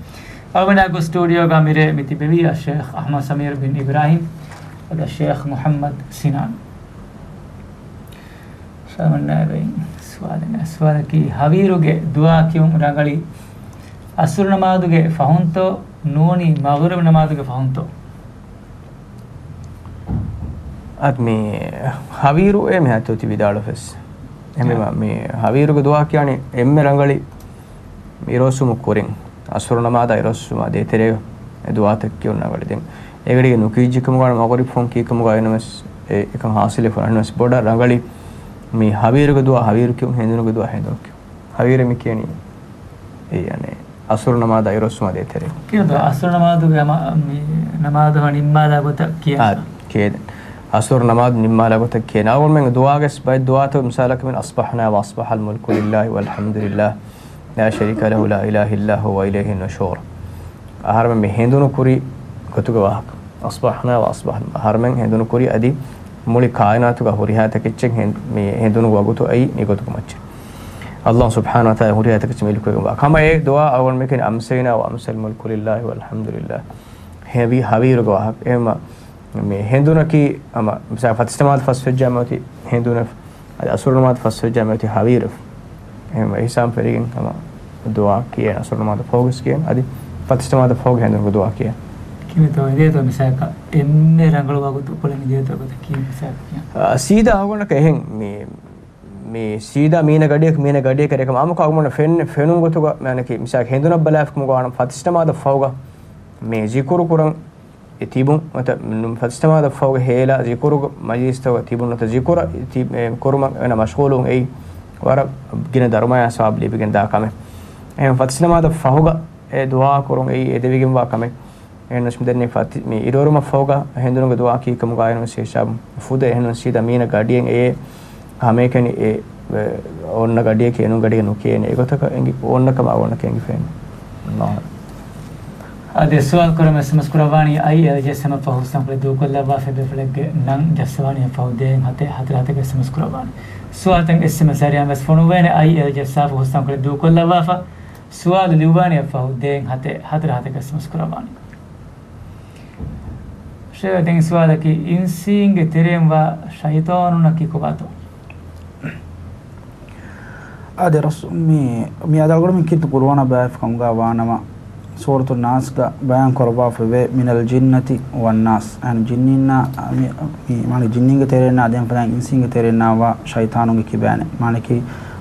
އަޅުގަނޑާ ސްޓޫޑިއޯގަ މިރޭ މި ތިބެވީ އައްޝައިޚް އަޙްމަދު ސަމީރު ބިން އިބްރާހީމް، އަދި އައްޝައިޚް މުޙައްމަދު ސިނާން. ޝާމަންނާބެއިން ސުވާލެއް. ސުވާލަކީ، ހަވީރުގެ ދުޢާ ކިޔުން ރަނގަޅީ އަސުރު ނަމާދުގެ ފަހުންތޯ ނޫނީ މަޣްރިބު ނަމާދުގެ ފަހުންތޯ؟ އަދި މި ހަވީރު އޭ މި ހަތު ތި ވިދާޅުވެސް. އެހެންވީމަ، މި ހަވީރުގެ ދުޢާ ކިޔާނީ އެންމެ ރަނގަޅީ އިރުއޮއްސުމުގެ ކުރިން، އަސުރު ނަމާދާ އިރުއޮއްސުމާ ދޭތެރޭގަ އެ ދުޢާތައް ކިޔުން ރަނގަޅީ. ދެން އޭގަޑީގަ ނުކިޔައްޖެ ކަމުގަ ވާނަމަ، މަޣްރިބު ފަހުން ކިޔި ކަމުގަ އިނަމަސް އެ އެކަން ހާސިލެއް ފުރާނަމަސް ބޮޑަށް ރަނގަޅީ މި ހަވީރުގެ ދުޢާ ހަވީރު ކިޔުން، ހެނދުނުގެ ދުޢާ ހެނދުނު ކިޔުން. ހަވީރު މި ކިޔަނީ އެ އަނެއް އަސުރު ނަމާދާ އިރުއޮއްސުމާ ދޭތެރޭ. ކިޔަން ދޯ އަސުރު ނަމާދުގެ ހަމަ މި ނަމާދު ނިންމާލާ ގޮތަށް ކިޔަން. އާ، ކިޔަދެން. އަސުރު ނަމާދު ނިންމާލާ ގޮތަށް ކިޔަން. އަޅުގަނޑުމެން ދުޢާގެ ބައެއް ދުޢާތައް މިސާލަކަށް މިން أصبحنا وأصبح الملك لله والحمد لله لا شريك له لا إله إلا هو وإليه النشور. އަހަރެމެން މި ހެނދުނު ކުރި ގޮތުގެ ވާހަކަ. أصبحنا وأصبح، އަހަރެމެން ހެނދުނު ކުރި އަދި މުޅި ކާއިނާތުގަ ހުރިހާ ތަކެއްޗެއް ހެން-، މި ހެނދުނު ވަގުތު އައީ މި ގޮތުގެ މައްޗަށް. ﷲ ސުބްޙާނަހޫ ވަތަޢާލާ ހުރިހާ ތަކެއްޗެއް މިލްކުވެގެންވާ. ހަމަ އެ ދުޢާ އަޅުގަނޑުމެން ކިޔަނީ أمسينا وأمسى الملك لله والحمد لله. ހެވި-، ހަވީރުގެ ވާހަކަ. އެހެންމަ މި ހެނދުނަކީ ހަމަ މިސާ ފަތިސް ނަމާދު ފަސްވެއްޖާމަ އޮތީ ހެނދުނެފަ. އަދި އަސުރު ނަމާދު ފަސްވެއްޖާމަ އޮތީ ހަވީރު. އެހެން އެހިސާބުން ފެށިގެން ހަމަ ދުޢާ ކިޔޭނެ. އަސުރު ނަމާދު ފަހުގަސް ކިޔޭނެ. އަދި ފަތިސް ނަމާދު ފަހުގެ ހެނދުނުގެ ދުޢާ ކިޔޭނެ. ކިހިނެއްތޯ އެދޭތޯ މިސާލަކަށް އެންމެ ރަނގަޅު ވަގުތު ކުޅެން އެދޭތޯ ގޮތަކީ މިސާލަކަށް ކިޔާ. އާ، ސީދާ އަޅުގަނޑަކަށް އެހެން މި، މި ސީދާ މީނަ ގަޑިއަކަށް މީނަ ގަޑިއަކަށް ރެކަމަ އާއްމުކޮށް އަޅުގަނޑަށް ފެން-، ފެނުން ގޮތުގަ މާނަކީ މިސާލަކަށް ހެނދުނަށް ބަލާފަ ކަމުގަ ވާނަމަ ފަތިސް ނަމާދަށް ފަހުގަ މި ޒިކުރު ކުރަން އެ ތިބުން ނުވަތަ ފަތިސް ނަމާދަށް ފަހުގަ ހޭލާ ޒިކުރުގެ މަޖިލިސްތަކުގަ ތިބުން ނުވަތަ ޒިކުރަށް ތި-، އެ، ކުރުމަށް އޭނަ މަޝްޣޫލުވުން އެއީ ވަރަށް ގިނަ ދަރުމަޔާ ސަވާބު ލިބިގެން ދާ ކަމެއް. އެހެން ފަތިސް ނަމާދަށް ފަހުގަ އެ ދުޢާ ކުރުން އެއީ އެދެވިގެންވާ ކަމެއް. އެހެންނަސް މިދެންނެވި ފަތި-، މި އިރުއެރުމަށް ފަހުގަ ހެނދުނުގެ ދުޢާ ކީކަމުގައި ނުވެސް ހިސާބުން ފުދޭ. އެހެންނަސް ސީދާ މީނަ ގަޑިއެއް އެ ހަމައެކަނި އެ، އެ، އޮންނަ ގަޑިއަކީ އެނޫން ގަޑިއެއް ނުކިޔޭނެ. އެގޮތަކަށް އެނގި، އޮންނަ ކަމަށް އަޅުގަނޑަކަށް އެނގިފައެއް ނޫން. އަދި ސުވާލު ކުރަން އެސްއެމްއެސް ކުރައްވާނީ އައިއެލް ޖެއްސަމަށް ފަހު ހުސްނަންކޮޅެއް ދޫކޮށްލައްވާފަ. އެބޭފުޅެއްގެ ނަން ޖައްސަވާނީ ފަހު ދޭއް ހަތެއް ހަތަރު ހަތެއް އެސްއެމްއެސް ކުރައްވާނީ. ސުވާލުތައް އެސްއެމްއެސް ޒަރީއާ ވެސް ފޮނުއްވޭނެ. އައިއެލް ޖައްސާފަ ހުސްނަންކޮޅެއް ދޫކޮށްލައްވާފަ. ސުވާލު ލިޔުއްވާނީ ފަހު ދޭއް ހަތެއް ހަތަރު ހަތެއް އެސްއެމްއެސް ކުރައްވާނީ. ޝޭޚް، ދެން ސުވާލަކީ، އިންސީންގެ ތެރެއިން ވާ ޝައިޠާނުންނަކީ ކޮބާތޯ؟ އާދެ ރަސް-، މި، މި އަދި އަޅުގަނޑުމެން ކީރިތި ޤުރުއާނާ ބަލާފަ ކަމުގަ ވާނަމަ، ސޫރަތު ނާސްގަ ބަޔާން ކުރައްވާފައިވޭ، މިނަލް ޖިންނަތި ވަންނާސް. އަން ޖިންނީންނާ، މި، މި، މާނަ ޖިންނީންގެ ތެރެއިންނާ އަދި އެންމެ ފަދައިން އިންސީންގެ ތެރެއިންނާ ވާ ޝައިޠާނުންގެ ކިބައިން. މާނަކީ،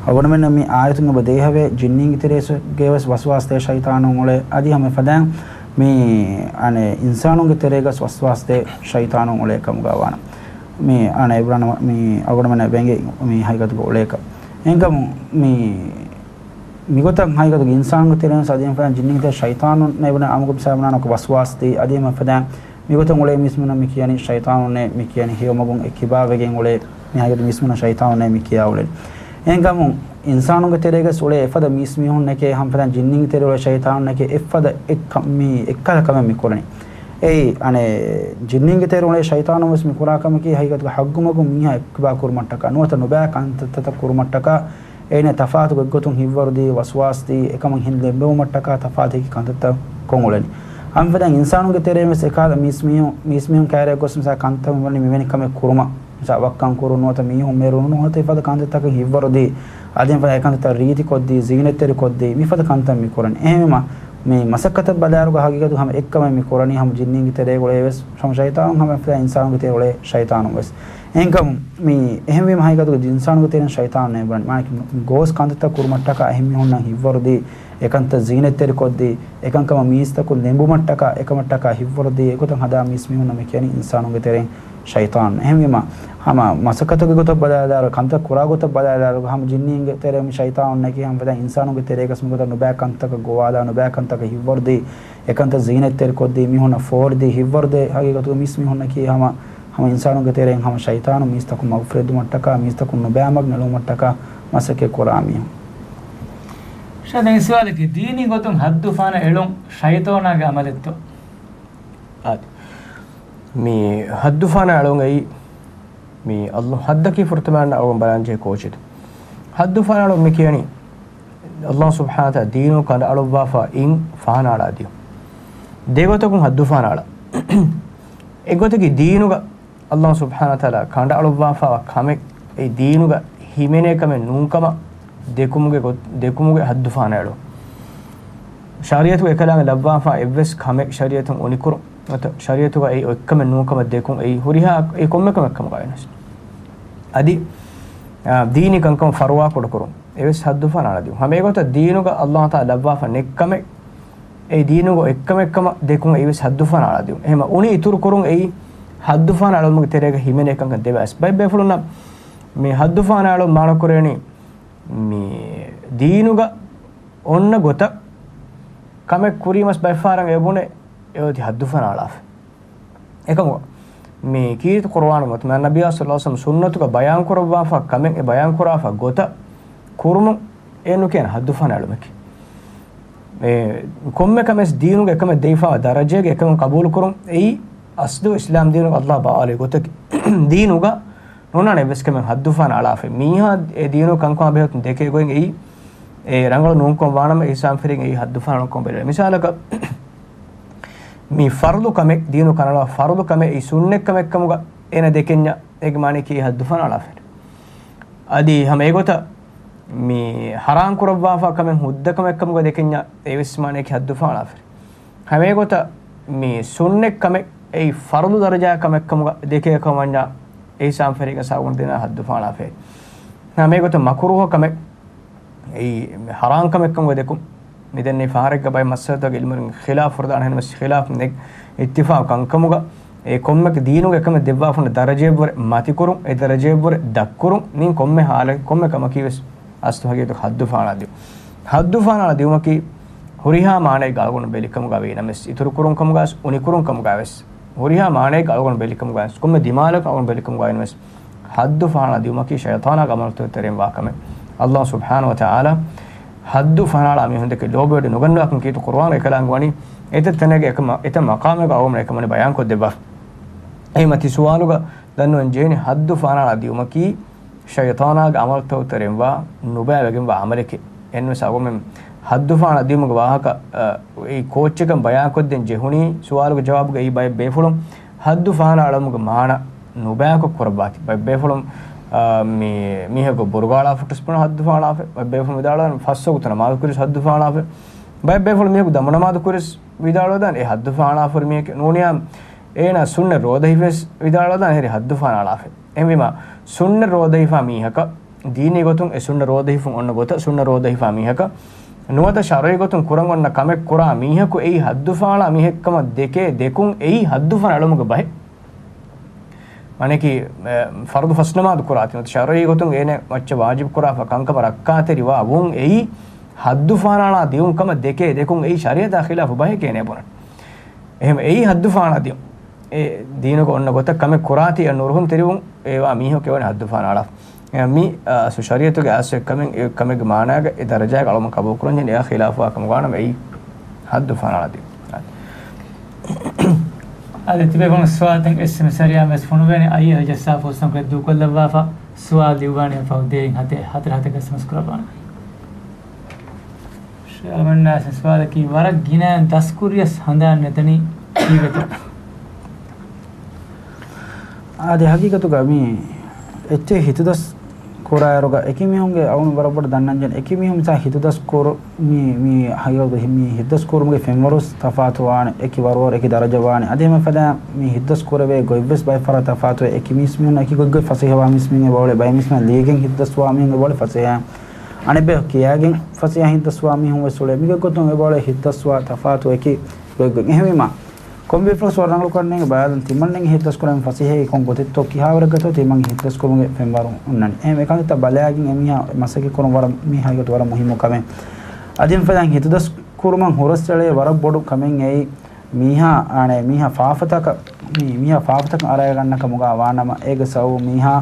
އަޅުގަނޑުމެންނަށް މި އާޔަތުން އެބަ ދޭހަވޭ، ޖިންނީންގެ ތެރޭގަވެސް ވަސްވާސްދޭ ޝައިޠާނުން އުޅޭ، އަދި އެންމެ ފަދައިން މި، އަނެއް، އިންސާނުންގެ ތެރޭގަސް ވަސްވާސްދޭ ޝައިޠާނުން އުޅޭ ކަމުގަ ވާނަ. މި، އަނެއް، އިބްރާން މި އަޅުގަނޑުމެންނަށް ވެނގޭ މި ހަގީގަތުގަ އުޅޭކަށް. އެހެންކަމުން މި، މިގޮތަށް ހަގީގަތުގަ އިންސާނުންގެ ތެރޭން ސަދިޔަން ފަދައިން ޖިންނީންގެ ތެރޭ ޝައިޠާނުން އެބުނެ އަމުގަ މިސާލު ބުނާނަކު ވަސްވާސް ދީ، އަދި އެންމެ ފަދައިން މިގޮތަށް އުޅޭ މީސްމުންނަށް މި ކިޔަނީ ޝައިޠާނުންނޭ މި ކިޔަނީ ހެޔޮމަގުން އެ ކިބާވެގެން އުޅޭ، މި ހަގީގަތު މީސްމުންނަށް ޝައިޠާނުންނޭ މި ކިޔާ އުޅެނީ. އެހެންކަމުން އިންސާނުންގެ ތެރޭގަސް އުޅޭ އެފަދަ މީސްމީހުންނެކޭ ހަމަ ފަދަ ޖިންނީންގެ ތެރޭ އުޅޭ ޝައިޠާނުންނެކޭ އެއްފަދަ އެއް ކަ-، މި އެއްކަހަލަ ކަމެއް މި ކުރަނީ. އެއީ، އަނެއް، ޖިންނީންގެ ތެރޭ އުޅޭ ޝައިޠާނުން ވެސް މި ކުރާ ކަމަކީ ހަގީގަތުގަ ޙައްޤު މަގުން މީހާ އެއްކިބާ ކުރުމަށްޓަކާ ނުވަތަ ނުބައި ކަންތައްތައް ކުރުމަށްޓަކާ އޭނަ ތަފާތު ގޮތްގޮތުން ހިތްވަރުދީ، ވަސްވާސްދީ، އެކަމަށް ހިން ލެނބެވުމަށްޓަކާ ތަފާތު ހެކި ކަންތައްތައް ކޮށް އުޅެނީ. ހަމަ ފަދަ އިންސާނުންގެ ތެރޭ ވެސް އެކަހަލަ މީސްމީހުން، މީސްމީހުން ކައިރިއަށް ގޮސް މިސާ ކަންތައް މިވަނީ މިވެނި ކަމެއް ކުރުމަށް. މިސާ ވައްކަން ކުރުން ނުވަތަ މީހުން މެރުނު ނުވަތަ އެފަދަ ކަންތައްތަކަށް ހިތްވަރުދީ، އަދި އެފަދަ އެކަންތައްތައް ރީތިކޮށްދީ، ޒީނަތްތެރިކޮށްދީ، މިފަދަ ކަންތައް މި ކުރަނީ. އެހެންވީމަ، މި މަސައްކަތަށް ބަލާއިރުގަ ހަގީގަތު ހަމަ އެއްކަމެއް މި ކުރަނީ ހަމަ ޖިންނީންގެ ތެރޭގަ އުޅޭ ވެސް ހަމަ ޝައިޠާނު ހަމަ އެފަދަ އިންސާނުންގެ ތެރޭ އުޅޭ ޝައިޠާނު ވެސް. އެހެންކަމުން މި އެހެންވީމަ ހަގީގަތުގަ އިންސާނުންގެ ތެރެއިން ޝައިޠާނު ނޭނގުން މާނަކީ ގޯސް ކަންތައްތައް ކުރުމަށްޓަކާ އެހެން މީހުންނަށް ހިތްވަރުދީ، އެކަންތައް ޒީނަތްތެރިކޮށްދީ، އެކަންކަމަށް މީސްތަކުން ލެނބުމަށްޓަކާ، އެކަމަށްޓަކާ ހިތްވަރުދީ، އެގޮތަށް ހަދާ މީސްމީހުންނަށް މި ކިޔަނީ އިންސާނުންގެ ތެރެއިން ޝައިޠާން. އެހެންވީމަ، ހަމަ މަސައްކަތުގެ ގޮތަށް ބަލާލާއިރު، ކަންތައް ކުރާ ގޮތަށް ބަލާލާއިރު، ހަމަ ޖިންނީންގެ ތެރޭ މި ޝައިޠާނުންނަކީ ހަމަ ފަދަ އިންސާނުންގެ ތެރޭގަސް މިގޮތަށް ނުބައި ކަންތަކަށް ގޮވާލާ، ނުބައި ކަންތަކަށް ހިތްވަރުދީ، އެކަންތައް ޒީނަތްތެރިކޮށްދީ، މީހުންނަށް ފޯރިދީ، ހިތްވަރުދޭ، ހަގީގަތުގަ މީސްމީހުންނަކީ ހަމަ، ހަމަ އިންސާނުންގެ ތެރެއިން ހަމަ ޝައިޠާނު މީސްތަކުން މަގުފުރެދުމަށްޓަކާ، މީސްތަކުން ނުބައި މަގު ނެޅުމަށްޓަކާ މަސައްކަތް ކުރާ މީހުން. ޝާ، ދެން ސުވާލަކީ، ދީނީ ގޮތުން ހައްދުފާނަށް އެޅުން ޝައިޠާނާގެ އަމަލެއްތޯ؟ އާދެ. މި ހައްދުފާނަށް އަޅުން އެއީ، މި އައްލާ ހައްދަކީ ފުރަތަމައަށް އަޅުން ބަލާން ޖެހޭ ކޯޗެއް. ހައްދުފާނަށް އަޅުން މި ކިޔަނީ، އައްލާ ސުބްޙާނަހު ވަތަޢާލާ ދީނު ކަނޑައަޅުއްވާފަ އިން ފާނާޅާ ދިޔުން. ދެގޮތަކުން ހައްދުފާނާޅާ. އެގޮތަކީ ދީނުގަ އައްލާ ސުބްޙާނަހު ވަތަޢާލާ ކަނޑައަޅުއްވާފައިވާ ކަމެއް، އެ ދީނުގަ ހިމެނޭ ކަމެއް ނޫންކަމަށް ދެކުމުގެ ގޮ-، ދެކުމުގެ ހައްދުފާނަށް އެޅުން. ޝަރީޢަތުގަ އެކަލާނގެ ލައްވާފަ އެއްވެސް ކަމެއް ޝަރީޢަތުން އުނިކުރުން، ނުވަތަ ޝަރީޢަތުގަ އެއީ އޮތްކަމެއް ނޫންކަމަށް ދެކުން، އެއީ ހުރިހާ އެ ކޮންމެ ކަމެއް ކަމުގައި ވެސް. އަދި، އާ، ދީނީ ކަންކަމަށް ފަރުވާ ކުޑަކުރުން އެވެސް ހައްދުފާނާޅާ ދިޔުން. ހަމަ އެގޮތަށް ދީނުގަ އައްލާހު ތަޢާލާ ލައްވާފަ ނެތް ކަމެއް، އެ ދީނުގަ އޮތްކަމެއްކަމަށް ދެކުން އެއީވެސް ހައްދުފާނާޅާ ދިޔުން. އެހެންމަ އުނި އިތުރު ކުރުން އެއީ ހައްދުފާނާ އަޅުމުގެ ތެރޭގަ ހިމެނޭ ކަންކަން ދެވަސް. ބައެއް ބޭފުޅުންނަށް މި ހައްދުފާނާ އަޅުން މާނަ ކުރޭނީ މި ދީނުގަ އޮންނަ ގޮތަށް ކަމެއް ކުރީމަސް ބައެއްފަހަރަށް އެބުނެ އެއޮތީ ހައްދުފާނާ އަޅާފަ. އެކަމަކު، މި ކީރިތި ޤުރުއާނުގަ ނަބިއްޔާ ޞައްލަﷲު ޢަލައިހި ވަސައްލަމަ ސުންނަތުގަ ބަޔާންކުރައްވާފަ ކަމެއް އެ ބަޔާންކުރާފަ ގޮތަށް ކުރުމުން އެ ނުކިޔަން ހައްދުފާނާ އެޅުމަކީ. އެ ކޮންމެ ކަމެސް ދީނުގަ އެކަމެއް ދެވިފައިވާ ދަރަޖައިގަ އެކަމެއް ޤަބޫލުކުރުން އެއީ އަސްލު އިސްލާމް ދީނުގަ އައްލާހު ބައާލި ގޮތަކީ. ދީނުގަ ނުނާނެ އެއްވެސް ކަމެއް ހައްދުފާނާ އަޅާފަ. މީހާ އެ ދީނު ކަންކަމާ ބެހޭ ދެކޭ ގޮތް އެއީ އެ ރަނގަޅު ނޫންކަން ވާނަމަ އިސާން ފެރިން އެއީ ހައްދުފާނާ ކަން ބެލެވޭ. މިސާލަކަށް މި ފަރުޟު ކަމެއް، ދީނު ކަނޑައަޅާ ފަރުޟު ކަމެއް އެއީ ސުންނަތް ކަމެއް ކަމުގަ އޭނަ ދެކެންޏާ އޭގެ މާނައަކީ ހައްދުފާނާ އަޅާފަ. އަދި ހަމަ އެގޮތަށް މި ޙަރާމް ކުރައްވާފަ ކަމެއް ހުއްދަ ކަމެއް ކަމުގަ ދެކެންޏާ އޭވެސް މާނައަކީ ހައްދުފާނާ އަޅާފަ. ހަމަ އެގޮތަށް މި ސުންނަތް ކަމެއް އެއީ ފަރުޟު ދަރަޖާ ކަމެއް ކަމުގަ ދެކޭ ކަމަށް ވަންޏާ އިސާން ފެރިގެން ސާގުން ދިނާ ހައްދުފާނާ އަޅާފަ. ހަމަ އެގޮތަށް މަކުރޫހު ކަމެއް އެއީ ޙަރާމް ކަމެއް ކަމުގަ ދެކުން. މިދެންނެވި ފަހަރެއްގަ ބައެއް މައްސަލަތަކުގަ ޢިލްމުވެރިން ޚިލާފު ފުރެދާނެ ހެން ވެސް ޚިލާފު ނެތް އިއްތިފާޤު ކަންކަމުގަ އެ ކޮންމެ ދީނުގެ އެކަމެއް ދެއްވާފަ ހުންނަ ދަރަޖައެއްވުރެ މަތިކުރުން، އެ ދަރަޖައެއްވުރެ ދަށްކުރުން، މި ކޮންމެ ޙާލެއް ކޮންމެ ކަމަކީ ވެސް އަސްލު ހަގީގަތުގަ ހައްދުފާނާ ދިޔުން. ހައްދުފާނާ ދިޔުމަކީ ހުރިހާ މާނައެއްގަ އަޅުގަނޑު ބެލިކަމުގަ ވީނަމަވެސް، އިތުރުކުރުން ކަމުގަވެސް، އުނިކުރުން ކަމުގަވެސް، ހުރިހާ މާނައެއްގަ އަޅުގަނޑު ބެލިކަމުގަވެސް، ކޮންމެ ދިމާލަކަށް އަޅުގަނޑު ބެލިކަމުގަވެސް، ހައްދުފާނާ ދިޔުމަކީ ޝައިޠާނާގެ އަމަލުތަކުގެ ތެރެއިން ވާ ކަމެއް. އައްލާހު ސުބްޙާނަހު ވަތަޢާލާ ހައްދުފާނާ އަޅާ މީހުންދެކެ ލޯބިވެޑި ނުގަންނަވާކަން ކީރިތި ޤުރުއާނުގަ އެކަލާނގެވަނީ. އެތައް ތަނެއްގަ އެކަމަ-، އެތައް މަޤާމެއްގަ އަޅުގަނޑު އެކަމަނި ބަޔާންކޮށްދެއްވާފަ. އެހެންމަ ތި ސުވާލުގަ ދަންނަވަން ޖެހެނީ ހައްދުފާނާ އަޅާ ދިޔުމަކީ ޝައިޠާނާގެ އަމަލުތަކުގެ ތެރެއިން ވާ ނުބައިވެގެންވާ ޢަމަލެކޭ. އެހެންވެސް އަޅުގަނޑުމެން ހައްދުފާނާ ދިޔުމުގެ ވާހަކަ، އަ، އެ ކޯއްޗަކަށް ބަޔާންކޮށްދޭން ޖެހުނީ ސުވާލުގެ ޖަވާބުގައި ބައެއް ބޭފުޅުން ހައްދުފާނާ އަޅުމުގެ މާނަ ނުބަޔާންކޮށް ކުރައްވާތީ. ބައެއް ބޭފުޅުން، އާ، މި-، މީހަކު ބުރުގާޅާފަ ހުއްޓިސް ބުނަ ހައްދުފާނާފަ. ބައެއް ބޭފުޅުން ވިދާޅުވާނެ ފަސް ވަގުތު ނަމާދު ކުރިސް ހައްދުފާނާފަ. ބައެއް ބޭފުޅުން މީހަކު ދަމު ނަމާދު ކުރިސް ވިދާޅުވެދާނެ އެ ހައްދުފާނާފަ ހުރި މީހެކޭ. ނޫނިޔާ އޭނާ ސުންނަތް ރޯދަ ހިފެސް ވިދާޅުވެދާނެ އެހެރީ ހައްދުފާނާ އަޅާފަ. އެހެންވީމާ، ސުންނަތް ރޯދަ ހިފާ މީހަކަށް ދީނީ ގޮތުން އެ ސުންނަތް ރޯދަ ހިފުން އޮންނަ ގޮތަށް ސުންނަތް ރޯދަ ހިފާ މީހަކަށް ނުވަތަ ޝަރުޢީ ގޮތުން ކުރަން އޮންނަ ކަމެއް ކުރާ މީހަކު އެއީ ހައްދުފާނާ މީހެއްކަމަށް ދެކޭ ދެކުން އެއީ ހައްދުފާނާ އެޅުމުގެ ބަހެއް. މާނައަކީ، އެ، ފަރުޟު ފަސް ނަމާދު ކުރާތީ ނުވަތަ ޝަރުޢީ ގޮތުން އޭނަ މައްޗަށް ވާޖިބު ކުރާފަ ކަންކަމަށް ރައްކާތެރިވާ ވުން އެއީ ހައްދުފާނާ އަޅާ ދިޔުން ކަމަށް ދެކޭ ދެކުން އެއީ ޝަރީޢަތާ ޚިލާފު ބަހެކޭ އޭނަ ބުނަން. އެހެން އެއީ ހައްދުފާނާ ދިޔުން. އެ ދީނުގަ އޮންނަ ގޮތަށް ކަމެއް ކުރާތީ އެ ނުރުހުންތެރިވުން އެވާ މީހަކު އެވަނީ ހައްދުފާނާ އަޅާފަ. މި އަސްލު ޝަރީޢަތުގެ އަސްލު އެއްކަމެއް، އެއްކަމެއްގެ މާނާގަ އެ ދަރަޖާގަ އަޅުމަށް ޤަބޫލުކުރަންޖެހޭނެ، އެއާ ޚިލާފުވާ ކަމަށް ވާނަމަ އެއީ ޙައްދު ފަނާޅަދީ. އަދި ތިބޭފުޅުން ސުވާލުތައް އެސްއެމްއެސް ޒަރީޢާ ވެސް ފޮނުވޭނެ، އައިއެލް ޖައްސާފަ ހުސްނަން ކުރެ ދޫކޮށްލައްވާފަ، ސުވާލު ލިޔުއްވާނެ ފަހު ދޭއިން ހަތެއް ހަތަރު ހަތަކަށް އެސްއެމްއެސް ކުރައްވާނެ. ޝޭޚް އަޅުގަނޑުމެންނާ ސުވާލަކީ ވަރަށް ގިނައިން ދަސްކުރިޔަސް ހަނދާން ނެތަނީ ކީއްވެތޯ؟ އާދެ، ހަގީގަތުގަ މި އެއްޗެއް ހިތުދަސް ކުރާއިރުގަ އެކި މީހުންގެ އަޅުން ވަރަށް ބޮޑަށް ދަންނަންޖެހޭނެ. އެކި މީހުން މިސާ ހިތުދަސް ކުރު، މި، މި ހަގީގަތު މި ހިތުދަސް ކުރުމުގެ ފެންވަރު ތަފާތު ވާނެ. އެކި ވަރުވަރު އެކި ދަރަޖަ ވާނެ. އަދި ހަމަ ފަދަ މި ހިތުދަސް ކުރެވޭ ގޮތްވެސް ބައެއް ފަހަރަށް ތަފާތުވޭ. އެކި މީސް މީހުން އެކި ގޮތްގޮތް ފަސޭހަވާ މީސް މީހުން އެބައުޅޭ. ބައެއް މީސް މީހުން ލިޔެގެން ހިތުދަސްވާ މީހުން އެބައުޅޭ ފަސޭހަ. އަނެއްބަޔަކު ކިޔާގެން ފަސޭހަ ހިތުދަސްވާ މީހުން ވެސް އުޅޭ. މިގޮތްގޮތުން އެބައުޅޭ ހިތުދަސްވާ ތަފާތު އެކި ގޮތްގޮތް. އެހެންވީމާ، ކޮންމެ ބޭފުޅަކު ވަރަށް ރަނގަޅުކޮށް ނޭނގެ ބަލާލަން ތިމަންނެން ހިތުދަސްކުރަން ފަސޭހައީ ކޮން ގޮތެއްތޯ ކިހާވަރެއްގަތޯ ތިމަން ހިތުދަސްކުރުމުގެ ފެންވަރު ހުންނަނީ. އެހެން އެކަންތައް ބަލާގެން އެ މީހާ މަސައްކަތް ކުރުން ވަރަށް މީ ހަގީގަތު ވަރަށް މުހިއްމު ކަމެއް. އަދި ފަދައިން ހިތުދަސް ކުރުމަށް ހުރަސްއެޅޭ ވަރަށް ބޮޑު ކަމެއް އެއީ މީހާ، އަނެއް، މީހާ ފާފަތަކަށް، މީ، މީހާ ފާފަތަކަށް އަރައިގަންނަ ކަމުގަ ވާނަމަ އޭގެ ސަބަބު މީހާ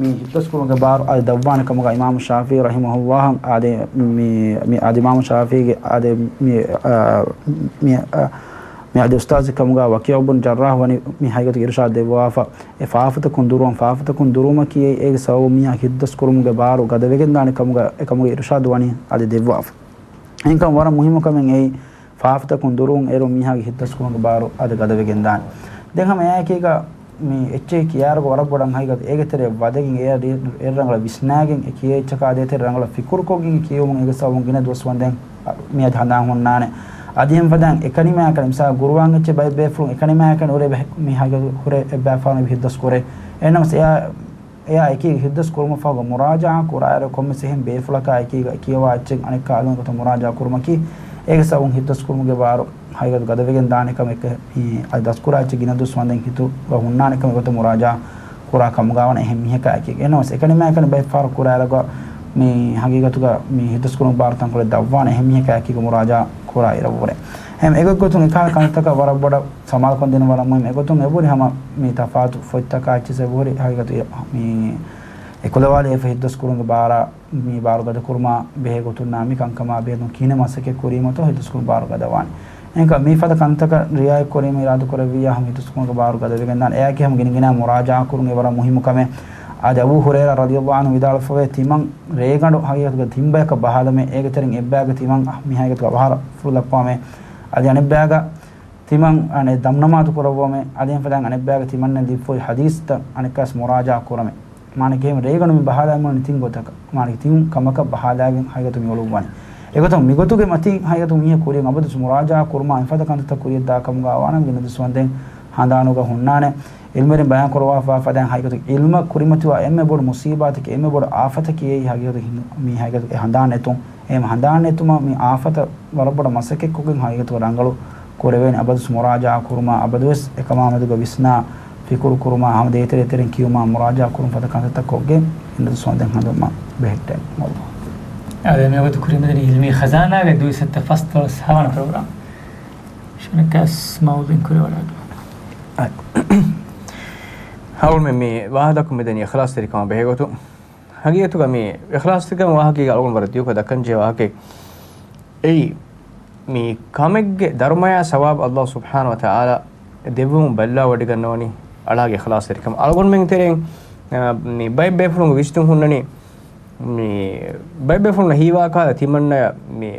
މި ހިތުދަސްކުރުމުގެ ބާރު އަދި ދަށްވާނެ ކަމުގަ އިމާމު ޝާފިޢީ ރަޙިމަހުﷲ އަދި މި، މި އަދި އިމާމު ޝާފިޢީގެ އަދި މި، އާ، މި، އާ، މި އަދި އުސްތާޛެއް ކަމުގަ ވަކީޢު ބުން ޖައްރާޙް ވަނީ މި ހަގީގަތުގެ އިރުޝާދު ދެއްވާފަ. އެ ފާފަތަކުން ދުރުވަން، ފާފަތަކުން ދުރުވުމަކީ އެއީ އޭގެ ސަބަބުން މީހާ ހިތުދަސްކުރުމުގެ ބާރު ގަދަވެގެންދާނެ ކަމުގަ، އެކަމުގެ އިރުޝާދު ވަނީ އަދި ދެއްވާފަ. އެހެންކަމުން ވަރަށް މުހިއްމު ކަމެއް އެއީ ފާފަތަކުން ދުރުވުން އޭރު މީހާގެ ހިތުދަސްކުރުމުގެ ބާރު އަދި ގަދަވެގެންދާނެ. ދެން ހަމަ އެއާއެކީގަ މި އެއްޗެހި ކިޔާއިރުގަ ވަރަށް ބޮޑަށް ހަގީގަތު އޭގެ ތެރެއަށް ވަދެގެން އެ ރަނގަޅަށް ވިސްނާގެން އެ ކިޔޭ އެއްޗަކާ ދޭތެރެ ރަނގަޅަށް ފިކުރުކޮށްގެން އެ ކިޔެވުމުން އޭގެ ސަބަބުން ގިނަ ދުވަސް ވަންދެން މިއަދު ހަނދާން ހުންނާނެ. އަދި ހަމަ ފަދައިން އެކަނި މާކަނި މިސާ ގުރުއާން އެއްޗެއް ބައެއް ބޭފުޅުން އެކަނި މާކަނި އުރޭ ބެހެ-، މި ހަގީގަތު ހުރޭ އެއްބައި ފާނު ހިތުދަސް ކުރޭ. އެހެންނަމަސް އެއާ އެއާ އެކީ ހިތުދަސް ކުރުމަށްފަހުގަ މުރާޖަޢާ ކުރާއިރު ކޮންމެސް އެހެން ބޭފުޅަކާ އެކީގަ ކިޔަވާ އެއްޗެއް އަނެއްކާ އަލުން ގޮތަށް މުރާޖަޢާ ކުރުމަކީ އޭގެ ސަބަބުން ހިތުދަސް ކުރުމުގެ ބާރު ހަގީގަތު ގަދަވެގެން ދާނެ ކަމެއް މި އަދި ދަސް ކުރާ އެއްޗެއް ގިނަ ދުވަސް ވަންދެން ހިތުގަ ހުންނާނެ ކަމެއް ގޮތަށް މުރާޖަޢާ ކުރާ ކަމުގަ ވަނީ އެހެން މީހަކާ އެކީގަ. އެހެންނަމަސް އެކަނި މާކަނި ބައެއް ފަހަރު ކުރާއިރުގަ މި ހަގީގަތުގަ މި ހިތުދަސް ކުރުމުގެ ބާރު ތަންކޮޅެއް ދަށްވާނެ އެހެން މީހަކާ އެކީގަ މުރާޖަޢާ ކުރާ އިރަށްވުރެ. އެހެން އެގޮތްގޮތުން އެކަހަލަ ކަންތަކަށް ވަރަށް ބޮޑަށް ސަމާލުކަން ދިނުން ވަރަށް މުހިއްމު. އެގޮތުން އެބުރި ހަމަ މި ތަފާތު ފޮތްތަކާ އެއްޗެއް އެބުރި ހަގީގަތު މި އެކުލަވާލި އެފަ ހިތުދަސް ކުރުމުގެ ބާރާ، މި ބާރު ގަދަ ކުރުމާ ބެހޭ ގޮތުންނާ މި ކަންކަމާ ބެހޭ ކިހިނެއް މަސައްކަތް ކުރީމަތޯ ހިތުދަސް ކުރުމުގެ ބާރު ގަދަވާނެ. އެހެންކަމުން މި ފަދަ ކަންތަކަށް ރިޢާޔަތް ކުރީމަ އިރާދަ ކުރެއްވިއްޔާ ހަމަ ހިތުދަސް ކުރުމުގެ ބާރު ގަދަވެގެން ދާނެ. އެއާއެކީ ހަމަ ގިނަ ގިނަ މުރާޖަޢާ ކުރުން އެ ވަރަށް މުހިއްމު ކަމެއް. އަދި އަބޫ ހުރައިރާ ރަޟިޔަﷲ ޢަންހު ވިދާޅުވެފަވޭ ތިމަން ރޭގަނޑު ހަގީގަތުގަ ތިން ބަޔަކަށް ބަހާލަމޭ އޭގެ ތެރެއިން އެއްބަޔަކަށް ތިމަން މި ހަގީގަތުގަ އަވަހަރަ ފުޅު ދައްކަވަމޭ. އަދި އަނެއްބަޔަކަށް ތިމަން އަނެއް ދަމްނަމާދު ކުރައްވަމޭ. އަދި އެހެން ފަދައިން އަނެއްބަޔަކަށް ތިމަންނަށް ލިޔުއްވި ހަދީސްތައް އަނެއްކާސް މުރާޖަޢާ ކުރަމޭ. މާނައަކީ އެހެން ރޭގަނޑު މި ބަހާލާ މިއުޅެނީ ތިން ގޮތަކަށް. މާނައަކީ ތިން ކަމަކަށް ބަހާލާގެން ހަގީގަތު މި އުޅުއްވަނީ. އެގޮތުން މިގޮތުގެ މަތީ ހަގީގަތު މީހަކު ކުރިޔަށް އަބަދުވެސް މުރާޖަޢާ ކުރުމާ އެފަދަ ކަންތައްތައް ކުރިޔަށް ދާ ކަމުގަ ވާނަމަ ގިނަ ދުވަސް ވަންދެން ހަނދާނުގަ ހުންނާނެ. އިލްމުވެރިން ބަޔާން ކުރައްވާފާ ފަދައިން ހަގީގަތު އިލްމަށް ކުރިމަތިވާ އެންމެ ބޮޑު މުޞީބާތަކީ އެންމެ ބޮޑު އާފަތަކީ އެއީ ހަގީގަތު ހިނދު-، މި ހަގީގަތު އެ ހަނދާން ނެތުން. އެ ހަނދާން ނެތުމަށް މި އާފަތަށް ވަރަށް ބޮޑަށް މަސައްކަތްކޮށްގެން ހަގީގަތުގަ ރަނގަޅު ކުރެވޭނެ. އަބަދުވެސް މުރާޖަޢާ ކުރުމާ، އަބަދުވެސް އެކަމާ މެދުގަ ވިސްނާ، ފިކުރު ކުރުމާ، ހަމަ ދޭތެރޭ ތެރެއިން ކިޔުމާ، މުރާޖަޢާ ކުރުން ފަދަ ކަންތައްތައް ކޮށްގެން އިނދަ ސުވަނދެން ހަނދުމަށް ބެހެއްޓެން. އާދެ، މިވަގުތު ކުރިމަދަނީ އިލްމީ ޚަޒާނާގެ ދުވިސައްތަ ފަސްދޮޅަސް ހަވަނަ ޕްރޮގްރާމް. ޝަނަކަސް މައުޟޫޢެއް ކުރިއަށް ވަޑާގަން. އަޅުގަނޑުމެން މި ވާހަކަ ދައްކަން މިދަނީ އިޚްލާޞްތެރިކަމާ ބެހޭ ގޮތުން. ހަގީގަތުގަ މި އިޚްލާޞްތެރިކަމުގެ ވާހަކައިގަ އަޅުގަނޑު ވަރަށް ދިޔުކޮށް ދައްކަންޖެހޭ ވާހަކައެއް އެއީ، މި ކަމެއްގެ ދަރުމަޔާ ސަވާބު ﷲ ސުބްޙާނަހޫ ވަތަޢާލާ ދެއްވުމުން ބައްލަވަޑައިގަންނަވަނީ އަޅާގެ އިޚްލާޞްތެރިކަމަށް. އަޅުގަނޑުމެން ތެރެއިން، އަ، މި ބައެއް ބޭފުޅުންގެ ވިސްނުން ހުންނަނީ، މި ބައެއް ބޭފުޅުންނަށް ހީވާކަހަލަ ތިމަންނަޔަށް މި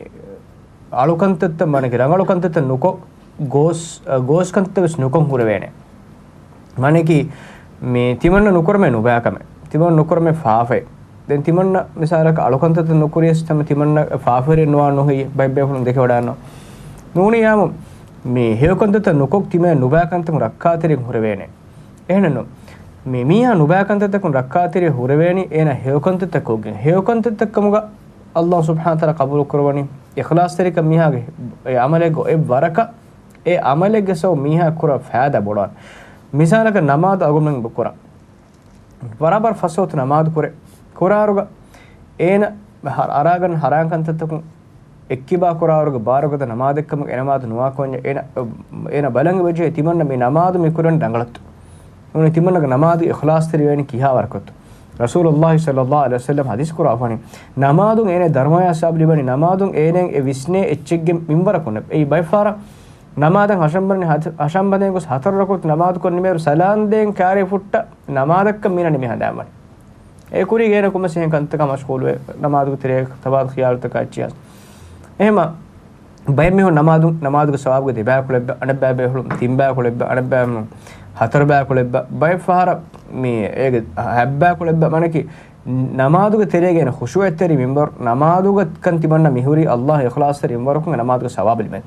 އަޅުކަންތައްތައް، މާނައަކީ ރަނގަޅު ކަންތައްތައް ނުކޮށް، ގޯސް، އަ، ގޯސް ކަންތައް ވެސް ނުކޮށް ހުރެވޭނެ. މާނައަކީ، މި ތިމަންނަ ނުކުރަމޭ ނުބައި ކަމެއް. ތިމަންނަ ނުކުރަމޭ ފާފައެއް. ދެން ތިމަންނަ މިސާލަކަށް އަޅުކަންތައްތައް ނުކުރިޔަސް ތަމަ ތިމަންނަ ފާފަވެރިއެއް ނުވާން ނުހެއްޔޭ ބައެއް ބޭފުޅުން ދެކެވަޑާންނޯ. ނޫނީ ޔާމު، މި ހެޔޮ ކަންތައްތައް ނުކޮށް ތިމަން ނުބައި ކަންތަކުން ރައްކާތެރި ހުރެވޭނެ. އެހެނެއްނު. މި މީހާ ނުބައި ކަންތައްތަކުން ރައްކާތެރި ހުރެވޭނީ އޭނަ ހެޔޮ ކަންތައްތައް ކޮށްގެން. ހެޔޮ ކަންތައްތައް ކަމުގަ ﷲ ސުބްޙާނަހޫ ވަތަޢާލާ ޤަބޫލު ކުރަވަނީ އިޚްލާޞްތެރިކަން މީހާގެ އެ ޢަމަލެއްގަ އެއް ވަރަކަށް އެ ޢަމަލެއްގެ ސަބަބުން މީހާ ކުރާ ފައިދާ ބޮޑުވާނެ. މިސާލަކަށް ނަމާދު އަޅުގަނޑުމެން ކުރާ. ވަރަށް ބަރަށް ފަސްވަގުތު ނަމާދު ކުރޭ. ކުރާއިރުގަ އޭނަ ހަ-، އަރާގަން ހަރާން ކަންތައްތަކުން އެއްކިބާ ކުރާއިރުގަ ބާރުގަދަ ނަމާދެއްކަމުގެ އެ ނަމާދު ނުވާ ކޮންޏެއް އޭނަ، އޭނަ ބަލަން އެބަޖެހޭ ތިމަންނަ މި ނަމާދު މި ކުރަނީ ރަނގަޅަށްތޯ. ނޫނީ ތިމަންނަގެ ނަމާދު އިޚްލާޞްތެރިވޭނީ ކިހާވަރަކަށްތޯ. ރަސޫލުﷲ ޞައްލަﷲ ޢަލައިހި ވަސައްލަމަ ޙަދީޘް ކުރައްވާފަ ވަނީ، ނަމާދުން އޭނަ ދަރުމަޔާ ސަވާބު ލިބެނީ، ނަމާދުން އޭނައަށް އެ ވިސްނޭ އެއްޗެއްގެ މިންވަރަކުން. އެއީ ބައެއް ފަހަރަށް ނަމާދަށް ހަށަންބަނި ހަތަ-، ހަށަންބަނދެން ގޮސް ހަތަރު ރަކުޢަތު ނަމާދު ކޮށް ނިމޭއިރު ސަލާން ދޭން ކާރި ފުއްޓަ ނަމާދަކަށް މިނަނީ މި ހަނދާންވަނީ. އެ ކުރީގަ އޭނަ ކޮންމެސް އެހެން ކަންތަކާ މަޝްޣޫލުވެ، ނަމާދުގެ ތެރޭ ތަފާތު ޚިޔާލުތަކާ އެއްޗިއްސަން. އެހެމަ ބައެއް މީހުން ނަމާދު، ނަމާދުގެ ސަވާބުގެ ދެބައިކުޅަ އެއްބަ، އަނެއްބައި ބޭފުޅުން ތިންބައިކުޅަ އެއްބަ، އަނެއްބައި ހަތަރުބައިކުޅަ އެއްބަ، ބައެއް ފަހަރަށް މި އޭގެ ހަތްބައިކުޅަ އެއްބަ. މަނަކީ ނަމާދުގެ ތެރޭގަ އޭނަ ޚުޝޫޢަތްތެރި މިންވަރު، ނަމާދުގަ ކަން ތިމަންނަ މިހުރީ ﷲ އިޚްލާޞްތެރި މިންވަރަކުން ނަމާދުގެ ސަވާބު ލިބެން.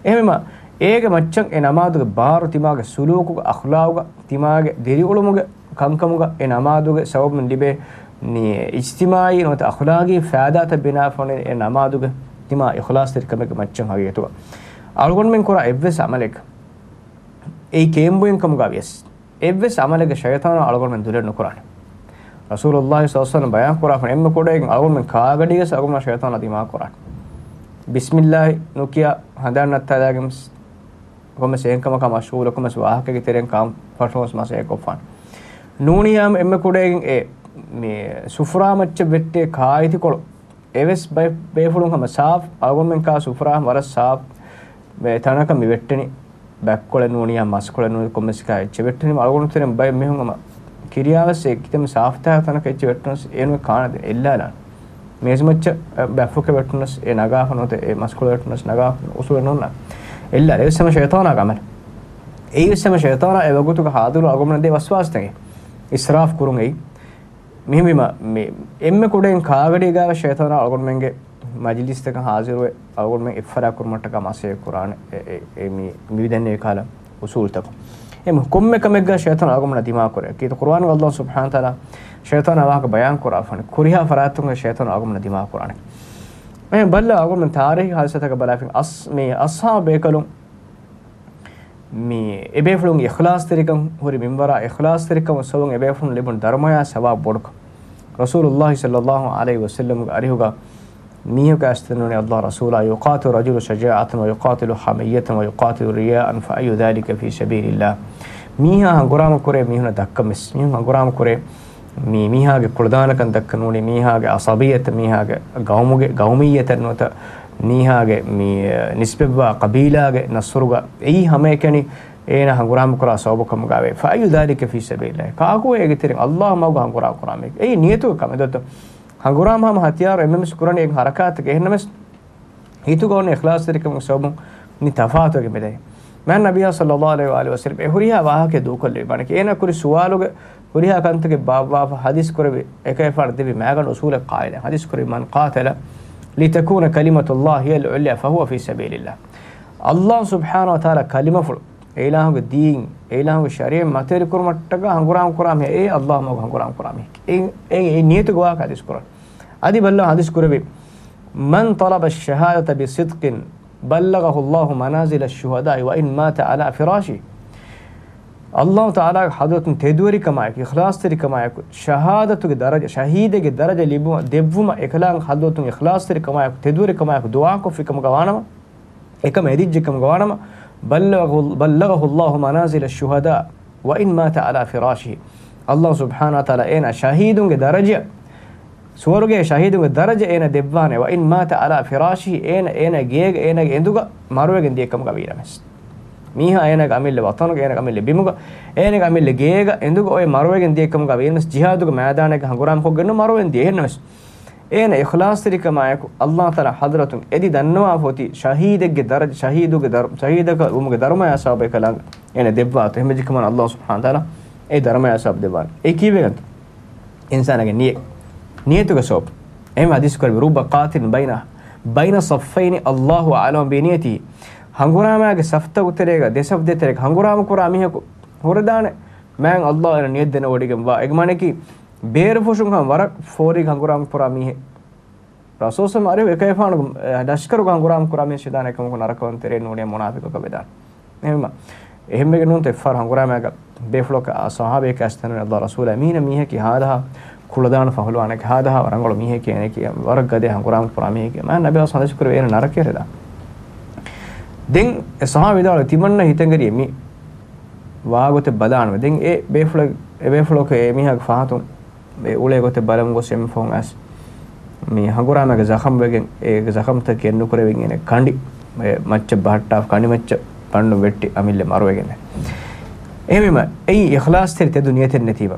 އެހެމަ އޭގެ މައްޗަށް އެ ނަމާދުގެ ބާރު ތިމާގެ ސުލޫކުގަ، އަޚްލާގުގަ، ތިމާގެ ދިރިއުޅުމުގެ ކަންކަމުގަ އެ ނަމާދުގެ ސަބަބުން ލިބޭ ނި-، އިޖްތިމާޢީ ނުވަތަ އަޚްލާގީ ފައިދާތައް ބިނާވެފަ ވަނީ އެ ނަމާދުގެ ތިމާ އިޚްލާޞްތެރިކަމެއްގެ މައްޗަށް ހަގީގަތުގަ. އަޅުގަނޑުމެން ކުރާ އެއްވެސް ޢަމަލެއް އެއީ ކޭނބުއިން ކަމުގަ ވިޔަސް، އެއްވެސް ޢަމަލެއްގެ ޝައިޠާނާ އަޅުގަނޑުމެން ދުލެއް ނުކުރާނެ. ރަސޫލުﷲ ޞައްލަﷲ ޢަލައިހި ވަސައްލަމަ ބަޔާން ކުރާފަ ވަނީ އެންމެ ކުޑައިގެން އަޅުގަނޑުމެން ކާގަޑީގަސް އަޅުގަނޑުމެންނާ ޝައިޠާނާ ދިމާވެ ކުރާނެ. ބިސްމިއްލާހި ނުކިޔާ ހަނދާން ނައްތާލާގެން ކޮންމެސް އެހެން ކަމަކާ މަޝްޣޫލު، ކޮންމެސް ވާހަކައެއްގެ ތެރެއިން ކާން ފަށުން ވެސް މަސައްކަތް ކޮށްފާނެ. ނޫނީ ހަމަ އެންމެ ކުޑައިގެން އެ މި ސުފްރާ މައްޗަށް ވެއްޓޭ ކާއިތިކޮޅު އެވެސް ބައެއް ބޭފުޅުން ހަމަ ސާފް، އަޅުގަނޑުމެން ކާ ސުފްރާ ވަރަށް ސާފް ތަނަކަށް މި ވެއްޓެނީ. ބައެއްކޮޅެއް ނޫނީ ހަމަ މަސްކޮޅެއް ނޫނީ ކޮންމެސް ކާ އެއްޗެއް ވެއްޓެނީ. އަޅުގަނޑު ތެރެއިން ބައެއް މީހުން ހަމަ ކިރިޔާވެސް އެ ކިތަންމެ ސާފްތާ ތަނަކަށް އެއްޗެއް ވެއްޓުނަސް އޭނު ކާނެ އެއްލާލާނެ. މޭޒުމައްޗަށް ބައެއް ބަފެއް ވެއްޓުނަސް އެ ނަގާފަ ނުވަތަ އެ މަސްކޮޅު ވެއްޓުނަސް ނަގާފަ އުސޫލެއް ނޯންނާނެ. އެއްލާ އެވެސް ހަމަ ޝައިޠާނާގެ ޢަމަލެއް. އެއީވެސް ހަމަ ޝައިޠާނާ އެ ވަގުތުގަ ޙާޟިރު އަޅުގަނޑުމެން ދޭ ވަސްވާސްތަކެއް. އިސްރާފް ކުރުން އެއީ. މިހެންވީމަ، މި އެންމެ ކުޑައިން ކާގަޑީގައި ޝައިޠާނާ އަޅުގަނޑުމެންގެ މަޖިލީސްތަކަށް ޙާޟިރުވެ، އަޅުގަނޑުމެން އެއްފަރާތް ކުރުމަށްޓަކާ މަސައްކަތް ކުރާނެ. އެ، އެ، އެ މި، މި ދެންނެވި ކަހަލަ އުސޫލުތަކުން. އެ މި ކޮންމެ ކަމެއްގަ ޝައިޠާނާ އަޅުގަނޑުމެންނާ ދިމާވެ ކުރޭ. ކީރިތި ޤުރުއާނުގަ ﷲ ސުބްޙާނަހޫ ވަތަޢާލާ ޝައިޠާނާ ވާހަކަ ބަޔާން ކުރާފަ ވަނީ. ކުރިހާ ފަރާތުންގަ ޝައިޠާނާ އަޅުގަނޑުމެންނާ ދިމާވެ ކުރާނެ. އެ ބައްލަ އަޅުގަނޑުމެން ތާރީޚީ ޙާދިސާތަކަށް ބަލާފިން އަސް، މި އަޞްޙާބު ބޭކަލުން މި އެބޭފުޅުންގެ އިޚްލާޞްތެރިކަން ހުރި މިންވަރާ، އިޚްލާޞްތެރިކަމުގެ ސަބަބުން އެބޭފުޅުން ލިބުނު ދަރުމަޔާ ސަވާބު ބޮޑުކަން. ރަސޫލުﷲ ޞައްލަﷲ ޢަލައިހި ވަސައްލަމްގެ އަރިހުގަ މީހަކު އައިސްތަނުނީ ﷲ ރަސޫލާ، يقاتل رجل شجاعة ويقاتل حمية ويقاتل رياء فأي ذلك في سبيل الله. މީހާ ހަނގުރާމަ ކުރޭ މީހުންނަށް ދައްކަން ވެސް. މީހުން ހަނގުރާމަ ކުރޭ މީ، މީހާގެ ކުޅަދާނަކަން ދައްކަން ނޫނީ، މީހާގެ ޢަޞަބިއްޔަތަށް، މީހާގެ ގައުމުގެ، ގައުމިއްޔަތަށް ނުވަތަ މީހާގެ މި، ނިސްބަތްވާ ޤަބީލާގެ ނަޞްރުގަ އެއީ ހަމައެކަނި އޭނާ ހަނގުރާމަ ކުރާ ސަބަބު ކަމުގައިވޭ. فأي ذلك في سبيل الله. ކާކު އޭގެ ތެރެއިން ﷲ މަގުގަ ހަނގުރާމަ ކުރާ މީހެއް؟ އެއީ ނިޔަތުގެ ކަމެއް ދޯ. ހަނގުރާމަ ހަމަ ހަތިޔާރު އެންމެންވެސް ކުރަނީ އެ ހަރަކާތެއް. އެހެންނަމަވެސް ހިތުގަ އޮންނަ އިޚްލާޞްތެރިކަމުގެ ސަބަބުން މި ތަފާތުވެގެން މިދަނީ. މާތް ނަބިއްޔާ ޞައްލަﷲ ޢަލައިހި ވަސައްލަމް އެ ހުރިހާ ވާހަކައެއް ދޫކޮށްލެވި. މާނައަކީ އޭނާ ކުރި ސުވާލުގެ ހުރިހާ ކަންތަކެއް ބާއްވާފަ ޙަދީޘް ކުރެއްވި އެކަލޭގެފާނު ދެއްވި މައިގަނޑު އުޞޫލެއް ޤާޢިދާ ޙަދީޘް ކުރެއްވި، من قاتل لتكون كلمة الله هي العليا فهو في سبيل الله. ﷲ ސުބްޙާނަހޫ ވަތަޢާލާ ކަލިމަފުޅު، އެއިލާހުގެ ދީން، އެއިލާހުގެ ޝަރީޢަތް މަތިވެރިކުރުމަށްޓަކާ ހަނގުރާމަ ކުރާ މީހެއް، އެއީ ﷲ މަގުގަ ހަނގުރާމަ ކުރާ މީހެއް. އެ، އެ، އެ ނިޔަތުގެ ވާހަކަ ޙަދީޘް ކުރަން. އަދި ބައްލަވާ ޙަދީޘް ކުރެއްވި، من طلب الشهادة بصدق بلغه الله منازل الشهداء وإن مات على فراشه. ﷲ ތަޢާލާގެ ޙަޟްރަތުން ތެދުވެރިކަމާއެކު، އިޚްލާޞްތެރިކަމާއެކު، ޝަހާދަތުގެ ދަރަޖަ، ޝަހީދެއްގެ ދަރަޖަ ލިބުމަށް، ދެއްވުމަށް އެކަލާނގެ ޙަޟްރަތުން އިޚްލާޞްތެރިކަމާއެކު، ތެދުވެރިކަމާއެކު ދުޢާކޮށްފިކަމުގަ ވާނަމަ، އެކަމަށް އެދިއްޖެކަމުގަ ވާނަމަ، بلغه، بلغه الله منازل الشهداء وإن مات على فراشه. ﷲ ސުބްޙާނަހޫ ވަތަޢާލާ އޭނާ ޝަހީދުންގެ ދަރަޖަ، ސުވަރުގޭ ޝަހީދުންގެ ދަރަޖަ އޭނަ ދެއްވާނެ، وإن مات على فراشه، އޭނަ، އޭނަ ގޭގަ، އޭނަގެ އެނދުގަ މަރުވެގެން ދިޔަކަމުގަ ވީނަމަވެސް. މީހާ އޭނަގެ އަމިއްލަ ވަޠަނުގަ، އޭނަގެ އަމިއްލަ ބިމުގަ، އޭނަގެ އަމިއްލަ ގޭގަ، އެނދުގަ އޮތް މަރުވެގެން ދިޔަކަމުގަ ވީނަމަވެސް، ޖިހާދުގެ މައިދާނެއްގަ ހަނގުރާމަ ކޮށްގެން މަރުވެން ދިޔަ. އެހެންނަމަވެސް، އޭނަ އިޚްލާޞްތެރިކަމާއެކު، ﷲ ތަޢާލާ ޙަޟްރަތުން އެދި ދަންނަވާފަ އޮތީ ޝަހީދެއްގެ ދަރަޖަ، ޝަހީދުގެ ދަރު، ޝަހީދަކަށް ވުމުގެ ދަރުމަޔާ ސަބަބު އެކަލާނގެ އޭނަ ދެއްވާތޯ. އެހެންވެއްޖެ ކަމަން ﷲ ސުބްޙާނަހޫ ވަތަޢާލާ އެ ދަރުމަޔާ ސަބަބު ދެއްވާނެ. އެ ކީއްވެގެންތޯ؟ އިންސާނާގެ ނިޔަތް، ނިޔަތުގެ ސަބަބު. އެހެން ޙަދީޘް ކުރެއްވި، رب قاتل بين، بين صفين الله أعلم بنيته. ހަނގުރާމާގެ ސަފްތަކު ތެރޭގަ، ދެ ސަފް ދޭތެރޭގަ ހަނގުރާމަ ކުރާ މީހަކު ހުރެދާނެ، މާތް ﷲ އޭނަ ނިޔަތް ދެނެވޮޑިގެންވާ. އޭގެ މާނައަކީ، ބޭރުފުށުން ހަމަ ވަރަށް ފޯރީގަ ހަނގުރާމަ ކުރާ މީހެއް. ރަސޫލު ޞައްލަﷲ ޢަލައިހި ވަސައްލަމް އަރިހު އެކަލޭގެފާނުގެ، އެ، ލަޝްކަރުގަ ހަނގުރާމަ ކުރާ މީހެއް ޝައިޠާނެއް ކަމަކު ނަރަކަވަންތެރި ނޫނީ މުނާފިޤަކަށް ވެދާނެ. އެހެންވީމަ، އެހެންވެގެން ނޫންތޯ އެއްފަހަރު ހަނގުރާމައިގަ ބޭފުޅަކަށް އާ ޞަޙާބީއަކަށް އައިސް ތަންވެ، ﷲ ރަސޫލާ މީނަ މީހަކީ ހާދަހާ ކުޅަދާނަ ފަހުލުވާނެކޭ، ހާދަހާ ރަނގަޅު މީހެކޭ، އޭނައަކީ ވަރަށް ގަދަ ހަނގުރާމަ ކުރާ މީހެކޭ. މާތް ނަބީ ޞައްލަﷲ ޢަލައިހި ވަސައްލަމް ޙަދީޘް ކުރެއްވި އޭނަ ނަރަކަޔަށް ވެދާނެ. ދެން އެ ޞަޙާބީ ވިދާޅުވި ތިމަންނަ ހިތަށް އެރި މި ވާގޮތެއް ބަލާނަމޭ. ދެން އެ ބޭފުޅެ، އެ ބޭފުޅަކު އެ މީހާގެ ފަހަތުން އެ އުޅޭ ގޮތެއް ބަލަމުން ގޮސް އެންމެ ފަހުން އައިސް މި ހަނގުރާމައިގެ ޒަޚަމް ވެގެން، އޭގެ ޒަޚަމްތައް ކެއްނުކުރެވިން އޭނަ ކަނޑި، އެ މައްޗަށް ބަހައްޓާފަ ކަނޑި މައްޗަށް ބަނޑު ވެއްޓި އަމިއްލަ މަރުވެގެން. އެހެންވީމަ އެއީ އިޚްލާޞްތެރި ތެދު ނިޔަތެއް ނެތީމަ.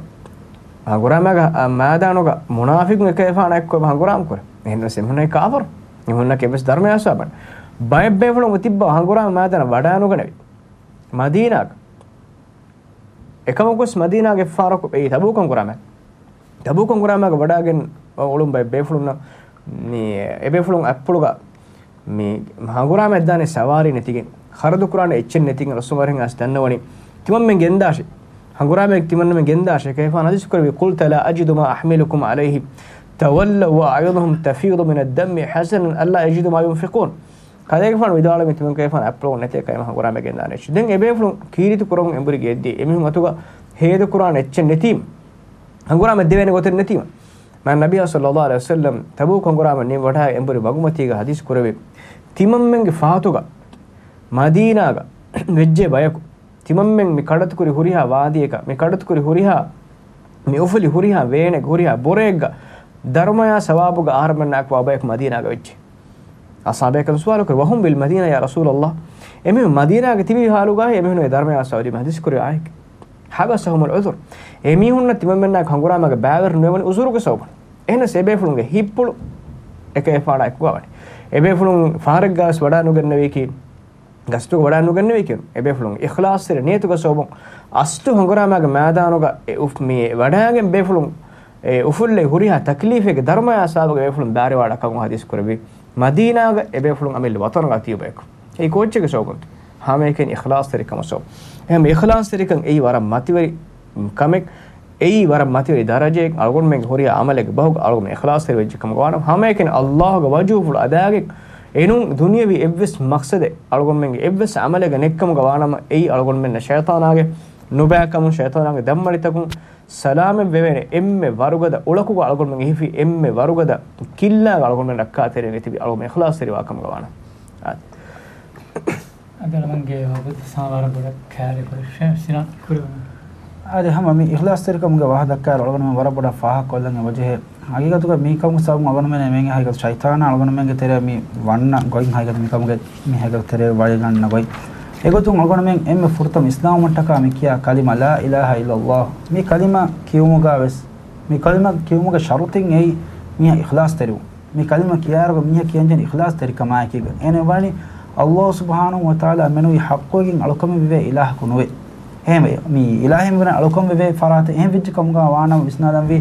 ހަނގުރާމައިގަ މައިދާނުގަ މުނާފިޤުން އެކަލޭފާނާ އެއްކޮށް ހަނގުރާމަ ކުރޭ. އެހެންނަމަވެސް އެމީހުންނަކީ ކާފަރު. އެމީހުންނަކީ އެއްވެސް ދަރުމަޔާ ސަބަބަށް. ބައެއް ބޭފުޅުން ތިއްބާ ހަނގުރާމަ މައިދާނަށް ވަޑާނުގަނެވި. މަދީނާގަ. އެކަމަކުވެސް މަދީނާގެ ފާރަކު އެއީ ތަބޫކު ހަނގުރާމަ. ތަބޫކު ހަނގުރާމައިގަ ވަޑާގެން އުޅުނު ބައެއް ބޭފުޅުންނަށް މި އެބޭފުޅުން އަތްޕުޅުގަ މި ހަނގުރާމައަށް ދާނެ ސަވާރީ ނެތިގެން، ޚަރަދު ކުރާނެ އެއްޗެއް ނެތިގެން ރަސޫލު ވަރަށް އައިސް ދަންނަވަނީ. ތިމަންމެން ގެންދާށޭ. ހަނގުރާމައެއް ތިމަންމެން ގެންދާށޭ. ކަލޭފާނު ޙަދީޘް ކުރެއްވި، قُلْتَ لَا أَجِدُ مَا أَحْمِلُكُمْ عَلَيْهِ، تَوَلَّوْا وَأَعْيُنُهُمْ تَفِيضُ مِنَ الدَّمْعِ حَزَنًا أَلَّا يَجِدُوا مَا يُنْفِقُونَ. ކަލޭގެފާނު ވިދާޅުވީ ތިމަން ކަލޭފާނު އަތްޕުޅު ނެތޭ ކަލޭމެން ހަނގުރާމައަށް ގެންދާނެ އެއްޗެއް. ދެން އެބޭފުޅުން ކީރިތި ކުރަމުން އެނބުރި ގެއްދި. އެމީހުން އަތުގަ ހޭދަ ކުރާނެ އެއްޗެއް ނެތީމަ. ހަނގުރާމަ ދެވޭނެ ގޮތެއް ނެތީމަ. މާތް ނަބިއްޔާ ޞައްލައްލާހު ޢަލައިހި ވަސައްލަމް ތަބޫކު ހަނގުރާމަ ނިން ވަޑާ އެނބުރި މަގުމަތީގަ ޙަދީޘް ކުރެއްވި. ތިމަންމެންގެ ފަހަތުގަ މަދީނާގަ ވެއްޖެ ބަޔަކު. ތިމަންމެން މި ކަޑަތުކުރި ހުރިހާ ވާދީއަކަށް، މި ކަޑަތުކުރި ހުރިހާ، މި އުފުލި ހުރިހާ ވޭނެއް، ހުރިހާ ބުރައެއްގަ ދަރުމަޔާ ސަވާބުގަ އަހަރުމެންނާ އެކު ވާ ބަޔަކު މަދީނާގަ ވެއްޖެ. އަޞްޙާބޭކަން ސުވާލު ކުރި، وَهُمْ بِالْمَدِينَةِ يَا رَسُولَ اللَّهِ؟ އެމީހުން މަދީނާގަ ތިބި ހާލުގައި އެމީހުން ދަރުމަޔާ ސަވާބު ޙަދީޘް ކުރި އާއެކެ. حَبَسَهُمُ الْعُذْرُ. އެމީހުންނަށް ތިމަންމެންނާ އެކު ހަނގުރާމައިގަ ބައިވެރި ނުވެވުނީ އުޒުރުގެ ސަބަބުން. އެހެނަސް އެބޭފުޅުންގެ ހިތްޕުޅު އެކަލޭފާނާ އެކުގަ ވަނީ. އެބޭފުޅުން ފަހަރެއްގަވެސް ވަޑާނުގެންނެވީކީ ގަސްތުގަ ވަޑާނުގެންނެވީކީ އެބޭފުޅުން އިޚްލާޞްތެރި ނިޔަތުގެ ސަބަބުން އަސްލު ހަނގުރާމައިގެ މައިދާނުގަ އެ އުފް-، މި ވަޑާގެން ބޭފުޅުން އެ އުފުއްލެވި ހުރިހާ ތަކްލީފެއްގެ ދަރުމަޔާ ސަބަބުގަ އެބޭފުޅުން ބައިވެރިވާނެ ކަމުގެ ޙަދީޘް ކުރެއްވި. މަދީނާގަ އެބޭފުޅުން އަމިއްލަ ވަޠަނުގަ ތިޔަބަޔަކު. އެއީ ކޯއްޗެއްގެ ސަބަބުން؟ ހަމައެކަނި އިޚްލާޞްތެރިކަމުގެ ސަބަބުން. އެހެން އިޚްލާޞްތެރިކަން އެއީ ވަރަށް މަތިވެރި ކަމެއް. އެއީ ވަރަށް މަތިވެރި ދަރަޖައެއް. އަޅުގަނޑުމެންގެ ހުރިހާ ޢަމަލެއްގެ ބަހުގަ އަޅުގަނޑު އިޚްލާޞްތެރި ވެއްޖެ ކަމުގަ ވާނަމަ، ހަމައެކަނި ﷲ ގެ ވަޖުހުފުޅު އަދާގެން އެނޫން ދުނިޔަވީ އެއްވެސް މަޤްޞަދެއް އަޅުގަނޑުމެންގެ އެއްވެސް ޢަމަލެއްގަ ނެތްކަމުގަ ވާނަމަ، އެއީ އަޅުގަނޑުމެންނަށް ޝައިޠާނާގެ ނުބައިކަމުން، ޝައިޠާނާގެ ދަންމަޅިތަކުން ސަލާމަތް ވެވޭނެ އެންމެ ވަރުގަދަ އުޅަކުގަ އަޅުގަނޑުމެން ހިފި، އެންމެ ވަރުގަދަ ކިއްލާގަ އަޅުގަނޑުމެން ރައްކާތެރިވެގެން ތިބި އަޅުގަނޑު އިޚްލާޞްތެރިވާ ކަމުގަ ވާނަމަ. އާދެ. އަދި އަޅުގަނޑުމެންގެ ވަގުތު ސާ ވަރަށް ބޮޑަށް ކައިރި ކުރި ޝޭ ސިނާ ކުރި. އާދެ، ހަމަ މި އިޚްލާޞްތެރިކަމުގެ ވާހަކަ ދައްކާއިރު އަޅުގަނޑުމެން ވަރަށް ބޮޑަށް ފާހަގަކޮށްލަން އެބަޖެހޭ. ހަގީގަތުގަ މިކަމުގެ ސަބަބުން އަޅުގަނޑުމެން އެމީހުން ހަގީގަތު ޝައިޠާނާ އަޅުގަނޑުމެންގެ ތެރެއަށް މި ވަންނަ ގޮތް ހަގީގަތު މިކަމުގެ މި ހަގީގަތު ތެރެއަށް ވަޅިގަންނަ ގޮތް. އެގޮތުން އަޅުގަނޑުމެން އެންމެ ފުރަތަމަ އިސްލާމްވުމަށްޓަކާ މި ކިޔާ ކަލިމަ ލާ އިލާހަ އިއްލައްލާހު. މި ކަލިމަ ކިޔުމުގަ ވެސް، މި ކަލިމަ ކިޔުމުގެ ޝަރުޠިން އެއީ މީހާ އިޚްލާޞްތެރިވުން. މި ކަލިމަ ކިޔާއިރުގަ މީހާ ކިޔަންޖެހޭ އިޚްލާޞްތެރިކަމާއެކީގަ. އޭނަ ވަނީ ﷲ ސުބްޙާނަހޫ ވަތަޢާލާ މެނުވީ ޙައްޤުވެގެން އަޅުކަމެއް ވެވޭ އިލާހަކު ނުވޭ. އެހެންވެ، މި އިލާހެއް ވެވޭ އަޅުކަން ވެވޭ ފަރާތެއް. އެހެން ވެއްޖެ ކަމުގަ ވާނަމަ ވިސްނާލަންވީ،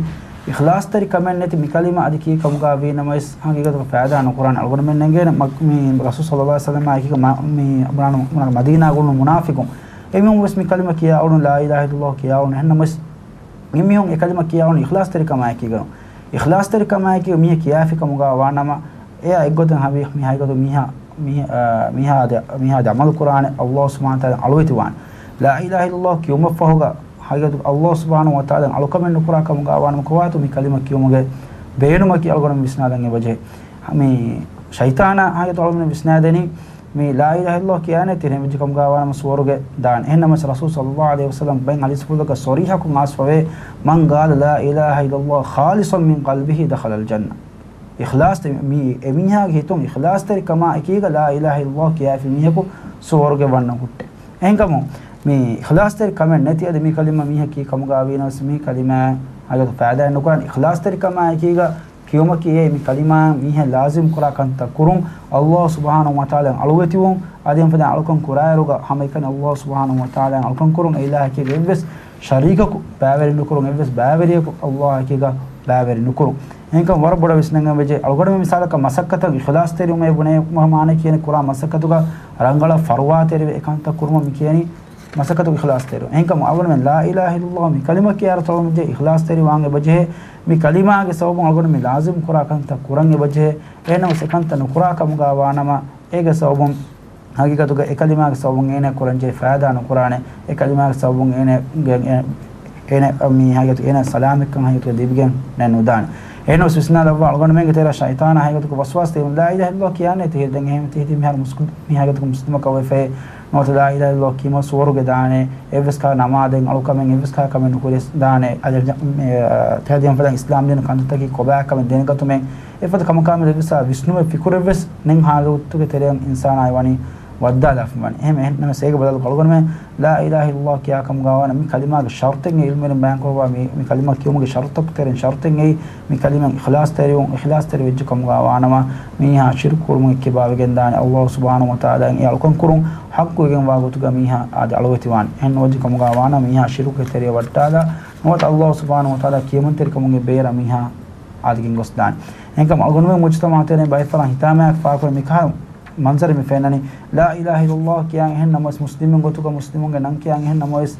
އިޚްލާޞްތެރިކަމެއް ނެތި މި ކަލިމަ އަދި ކީ ކަމުގަ ވީނަމަވެސް ހަގީގަތުގަ ފައިދާ ނުކުރާނެ. އަޅުގަނޑުމެން ނެނގޭނެ މަ-، މި ރަސޫލު ޞައްލައްލާހު ޢަލައިހި ވަސައްލަމާ އެކީގަ މަ-، މި މަ-، މަދީނާގަ އުޅުނު މުނާފިޤުން. އެމީހުން ވެސް މި ކަލިމަ ކިޔާ އުޅުނު، ލާ އިލާހަ އިއްލައްލާހު ކިޔާ އުޅުނު. އެހެންނަމަވެސް މި މީހުން އެ ކަލިމަ ކިޔާ އުޅުނު އިޚްލާޞްތެރިކަމާއެކީގަ. އިޚްލާޞްތެރިކަމާއެކީ މީހެއް ކިޔާފި ކަމުގަ ވާނަމަ، އެއާ އެއްގޮތަށް ހަވީ މި ހަގީގަތު މީހާ، މީ-، އާ، މީހާ ދެ-، މީހާ ދެ ޢަމަލު ކުރާނެ ﷲ ސުބްޙާނަހޫ ވަތަޢާލާ އަޅުވެތިވާނެ. ލާ އިލާހަ އިއްލައްލާހު ކިޔުމަށްފަހުގަ ހަގީގަތު ﷲ ސުބްޙާނަހޫ ވަތަޢާލާ އަޅުކަމެއް ނުކުރާ ކަމުގަ ވާނަމަ ކޮބާތޯ މި ކަލިމަ ކިޔުމުގެ ބޭނުމަކީ އަޅުގަނޑު ވިސްނާލަން އެބަޖެހޭ. މި ޝައިޠާނާ ހަގީގަތު އަޅުގަނޑު ވިސްނާދެނީ މި ލާ އިލާހަ އިއްލައްލާހު ކިޔާނެތީ އެހެން ވެއްޖެ ކަމުގަ ވާނަމަ ސުވަރުގެ ދާނެ. އެހެންނަމަވެސް ރަސޫލު ޞައްލައްލާހު ޢަލައިހި ވަސައްލަމް ބައެއް ޙަދީޘްފުޅުތަކުގަ ޞަރީޙަކޮށް އައިސްފަވޭ، مَنْ قَالَ لَا إِلَٰهَ إِلَّا اللَّهُ خَالِصًا مِنْ قَلْبِهِ دَخَلَ الْجَنَّةَ. އިޚްލާޞް މި އެމީހާގެ ހިތުން އިޚްލާޞްތެރިކަމާ އެކީގަ ލާ އިލާހަ އިއްލައްލާހު ކިޔާފި މީހަކު ސުވަރުގެ ވަންނަން ހުއްޓޭ. އެހެންކަމުން މި އިޚްލާޞްތެރި ކަމެއް ނެތި އަދި މި ކަލިމަ މީހަކީ ކަމުގަ ވީނަމަވެސް މި ކަލިމަ ހަގީގަތު ފައިދާއެއް ނުކުރާނެ. އިޚްލާޞްތެރިކަމާ އެކީގަ ކިޔުމަކީ އެ މި ކަލިމާއަށް މީހެއް ލާޒިމް ކުރާ ކަންތައް ކުރުން، ﷲ ސުބްޙާނަހޫ ވަތަޢާލާ އަޅުވެތިވުން، އަދި އެފަދަ އަޅުކަން ކުރާއިރުގަ ހަމައެކަނި ﷲ ސުބްޙާނަހޫ ވަތަޢާލާ އަޅުކަން ކުރުން، އެ އިލާހަކީގަ އެއްވެސް ޝަރީކަކު ބައިވެރި ނުކުރުން، އެއްވެސް ބައިވެރިޔަކު ﷲ އެކީގަ ބައިވެރި ނުކުރުން. އެހެންކަމުން ވަރަށް ބޮޑަށް ވިސްނަން ވެއްޖެ. އަޅުގަނޑުމެން މިސާލަކަށް މަސައްކަތަށް އިޚްލާޞްތެރިވުމޭ ބުނޭ މާނަ ކިޔަނީ ކުރާ މަސައްކަތުގަ ރަނގަޅަށް ފަރުވާތެރިވެ އެކަންތައް ކުރުމަށް މި ކިޔަނީ މަސައްކަތު އިޚްލާޞްތެރި. އެހެންކަމުން އަޅުގަނޑުމެން ލާ އިލާހަ އިއްލައްލާހު މި ކަލިމަ ކިޔާއިރު ތަޅުމަޖެ އިޚްލާޞްތެރިވާން އެބަޖެހޭ. މި ކަލިމާގެ ސަބަބުން އަޅުގަނޑު މި ލާޒިމް ކުރާ ކަންތައް ކުރަން އެބަޖެހޭ. އެހެންނަމަވެސް އެކަންތައް ނުކުރާ ކަމުގަ ވާނަމަ، އޭގެ ސަބަބުން ހަގީގަތުގަ އެ ކަލިމާގެ ސަބަބުން އޭނަ ކުރަންޖެހޭ ފައިދާ ނުކުރާނެ. އެ ކަލިމާގެ ސަބަބުން އޭނަ، އޭނަ މި ހަގީގަތު އޭނަ ސަލާމަތްކަން ހަގީގަތުގަ ލިބިގެން ނެއް ނުދާނެ. އެހެންވެސް ވިސްނާލައްވާ އަޅުގަނޑުމެންގެ ތެރެއަށް ޝައިޠާނާ ހަގީގަތުގަ ވަސްވާސް ދޭ، ލާ އިލާހަ އިއްލައްލާހު ކިޔާނެ ތިހިރި ދެން އެހެން ތިހިރި މިހާރު މުސްލިމަކަށް ވެފައޭ ނުވަތަ ލާ އިލާހަ އިއްލައްލާހު ކިޔުމަށް ސުވަރުގެ ދާނެ، އެއްވެސް ކަހަލަ ނަމާދެއް އަޅުކަމެއް އެއްވެސް ކަހަލަ ކަމެއް ނުކުރެސް ދާނެ، އަދި ތެދިޔަން ފަދަ އިސްލާމް ދީން ކަންތައްތަކީ ކޮބާ ކަމެއް ދެނެގަތުމެއް، އެފަދަ ކަމަކާމެދު އެއްވެސް ވިސްނުމެއް ފިކުރެއްވެސް ނެތް ހާލަތުގެ ތެރެއަށް އިންސާނާއި ވަނީ ވައްދާލާފަ ވަނީ. އެހެން އެހެންނަމަސް އޭގެ ބަދަލު އަޅުގަނޑުމެން ލާ އިލާހަ އިއްލައްލާހު ކިޔާ ކަމުގާވާނަމަ މި ކަލިމާގެ ޝަރުޠެއް އެ ޢިލްމުވެރިން ބަޔާންކުރައްވާ މި، މި ކަލިމާ ކިޔުމުގެ ޝަރުޠުތަކުގެ ތެރެއިން ޝަރުޠެއް އެއީ، މި ކަލިމަ އިޚްލާޞްތެރިވުން، އިޚްލާޞްތެރި ވެއްޖެ ކަމުގާވާނަމަ މީހާ ޝިރުކު ކުރުމުގެ އެއްކިބާވެގެން ދާނެ، އައްލާހު ސުބްޙާނަހޫ ވަތަޢާލާއަށް އެ އަޅުކަން ކުރުން ޙައްޤުވެގެންވާ ގޮތުގަ މީހާ އާދެ އަޅުވެތިވާނެ. އެހެން ނުވެއްޖެ ކަމުގާވާނަމަ މީހާ ޝިރުކުގެ ތެރެއަށް ވައްޓާލާ ނުވަތަ އައްލާހު ސުބްޙާނަހޫ ވަތަޢާލާ ކިޔަމަންތެރިކަމުގެ ބޭރަށް މީހާ އާދެގެން ގޮސްދާނެ. އެހެންކަމުން އަޅުގަނޑުމެން މުޖުތަމަޢު ތެރެއިން ބައެއް ފަރާތް ހިތާމައަކަށް ފާކުރެ މިކަހަލަ މަންޒަރެއް މި ފެންނަނީ. ލާ އިލާހަ އިއްލައްލާހު ކިޔާން އެހެން ނަމަވެސް، މުސްލިމުން ގޮތުގަ މުސްލިމުންގެ ނަން ކިޔާން އެހެން ނަމަވެސް،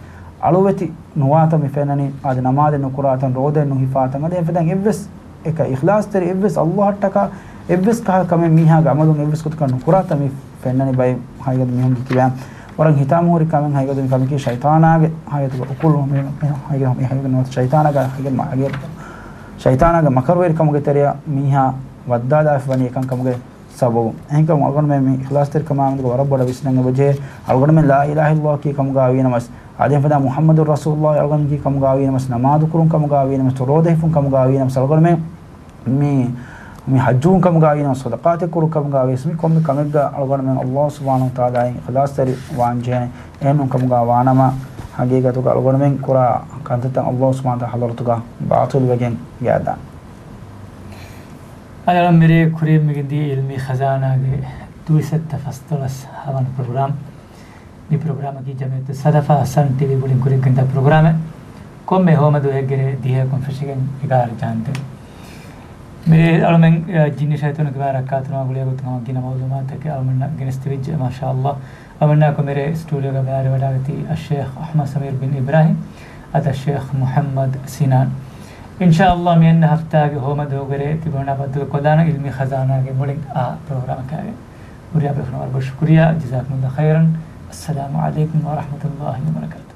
އަޅުވެތި ނުވާތަން މި ފެންނަނީ. އާދެ ނަމާދެއް ނުކުރާތަން، ރޯދައެއް ނުހިފާތަން، އަދި އެފަދައިން އެއްވެސް އެކަ އިޚްލާޞްތެރި އެއްވެސް އައްލާހަށްޓަކާ އެއްވެސް ކަހަލަ ކަމެއް މީހާގެ ޢަމަލުން އެއްވެސް ގޮތަކަށް ނުކުރާތަން މި ފެންނަނީ ބައެއް ހަގީގަތު މީހުންގެ ކިބައިން. ވަރަށް ހިތާމަހުރި ކަމެއް ހަގީގަތު މި ކަމަކީ ޝައިޠާނާގެ ހަގީގަތުގަ އުކުޅު މި، މި ހަގީގަތު މި ހަގީގަތު ނުވަތަ ޝައިޠާނާގެ ހަގީގަތު މަ-، ހަގީގަތު ޝައިޠާނާގެ މަކަރުވެރިކަމުގެ ތެރެއަށް މީހާ ވައްދާލާފަ ވަނީ އެކަންކަމުގެ ސަބަބުން. އެހެންކަމުން އަޅުގަނޑުމެން މި އިޚްލާޞްތެރިކަމާމެދުގަ ވަރަށް ބޮޑަށް ވިސްނަން އެބަޖެހޭ. އަޅުގަނޑުމެން ލާ އިލާހަ އިއްލައްލާހު ކީ ކަމުގާ ވީނަމަސް، އާދެ އެފަދަ މުޙައްމަދު ރަސޫލުއްލާހި އަޅުގަނޑުމެން ކީ ކަމުގާ ވީނަމަސް، ނަމާދު ކުރުން ކަމުގާ ވީނަމަސް، ރޯދަ ހިފުން ކަމުގާ ވީނަމަސް، އަޅުގަނޑުމެން މި، މި ޙައްޖުވުން ކަމުގާ ވީނަމަސް، ޞަދަޤާތެއް ކުރުން ކަމުގާ ވިޔަސް، މި ކޮންމެ ކަމެއްގަ އަޅުގަނޑުމެން އައްލާހު ސުބްޙާނަހޫ ވަތަޢާލާއަށް އިޚްލާޞްތެރި ވާންޖެހޭނެ. އެހެންނޫން ކަމުގާ ވާނަމަ، ހަގީގަތުގަ އަޅުގަނޑުމެން ކުރާ ކަންތައްތައް އައްލާހު ސުބްޙާނަހޫ ވަތަޢާލާ ޙަޟްރަތުގަ ބާޠިލުވެގެން ގާތްދާނެ. އަދި އަޅުގަނޑު މިރޭ ކުރިއަށް މިގެންދިޔަ ޢިލްމީ ޚަޒާނާގެ ދުއިސައްތަ ފަސްދޮޅަސް ހަވަނު ޕްރޮގްރާމް. މި ޕްރޮގްރާމަކީ ޖަމިއްޔަތުއްސަލަފާ ހަސަން ޓީވީ މުޅިން ކުރިއަށްގެންދާ ޕްރޮގްރާމެއް. ކޮންމެ ހޯމަ ދުވަހެއްގެ ރޭ ދިހައަކުން ފެށިގެން އެގާރަ ޖަހަންދެން. މިރޭ އަޅުމެން، އަ، ޖިންނި ޝައިޠާނުގެ ބާރަށް ކާތުރުމާ ގުޅޭ ގޮތުން ހަމަ ގިނަ މައުލޫމާތުތަކެއް އަޅުމެންނަށް ގެނެސްދެވިއްޖެ، މާޝާﷲ. އަޅުމެންނާއެކު މިރޭ ސްޓޫޑިއޯގަ ބައިވެރިވެވަޑައިގަތީ އައްޝޭޚް އަޙްމަދު ސަމީރު ބިން އިބްރާހީމް، އަދި އައްޝޭޚް މުޙައްމަދު ސިނާން. އިންޝާﷲ މިއަންނަ ހަފްތާގެ ހޯމަ ދުވަހުގެ ރޭ ތިބޭފުޅުންނާ ބައްދަލުކޮށްލާނަން ޢިލްމީ ޚަޒާނާގެ މުޅިން އާ ޕްރޮގްރާމަކާގެން. ހުރިހާ ބޭފުޅުންނަށް ވަރަށް ބޮޑަށް ޝުކުރިއްޔާ. ޖަޒާކުމުﷲ ޚައިރަން. އައްސަލާމު ޢަލައިކުމް ވަރަޙްމަތުﷲ ވަބަރަކާތުހު.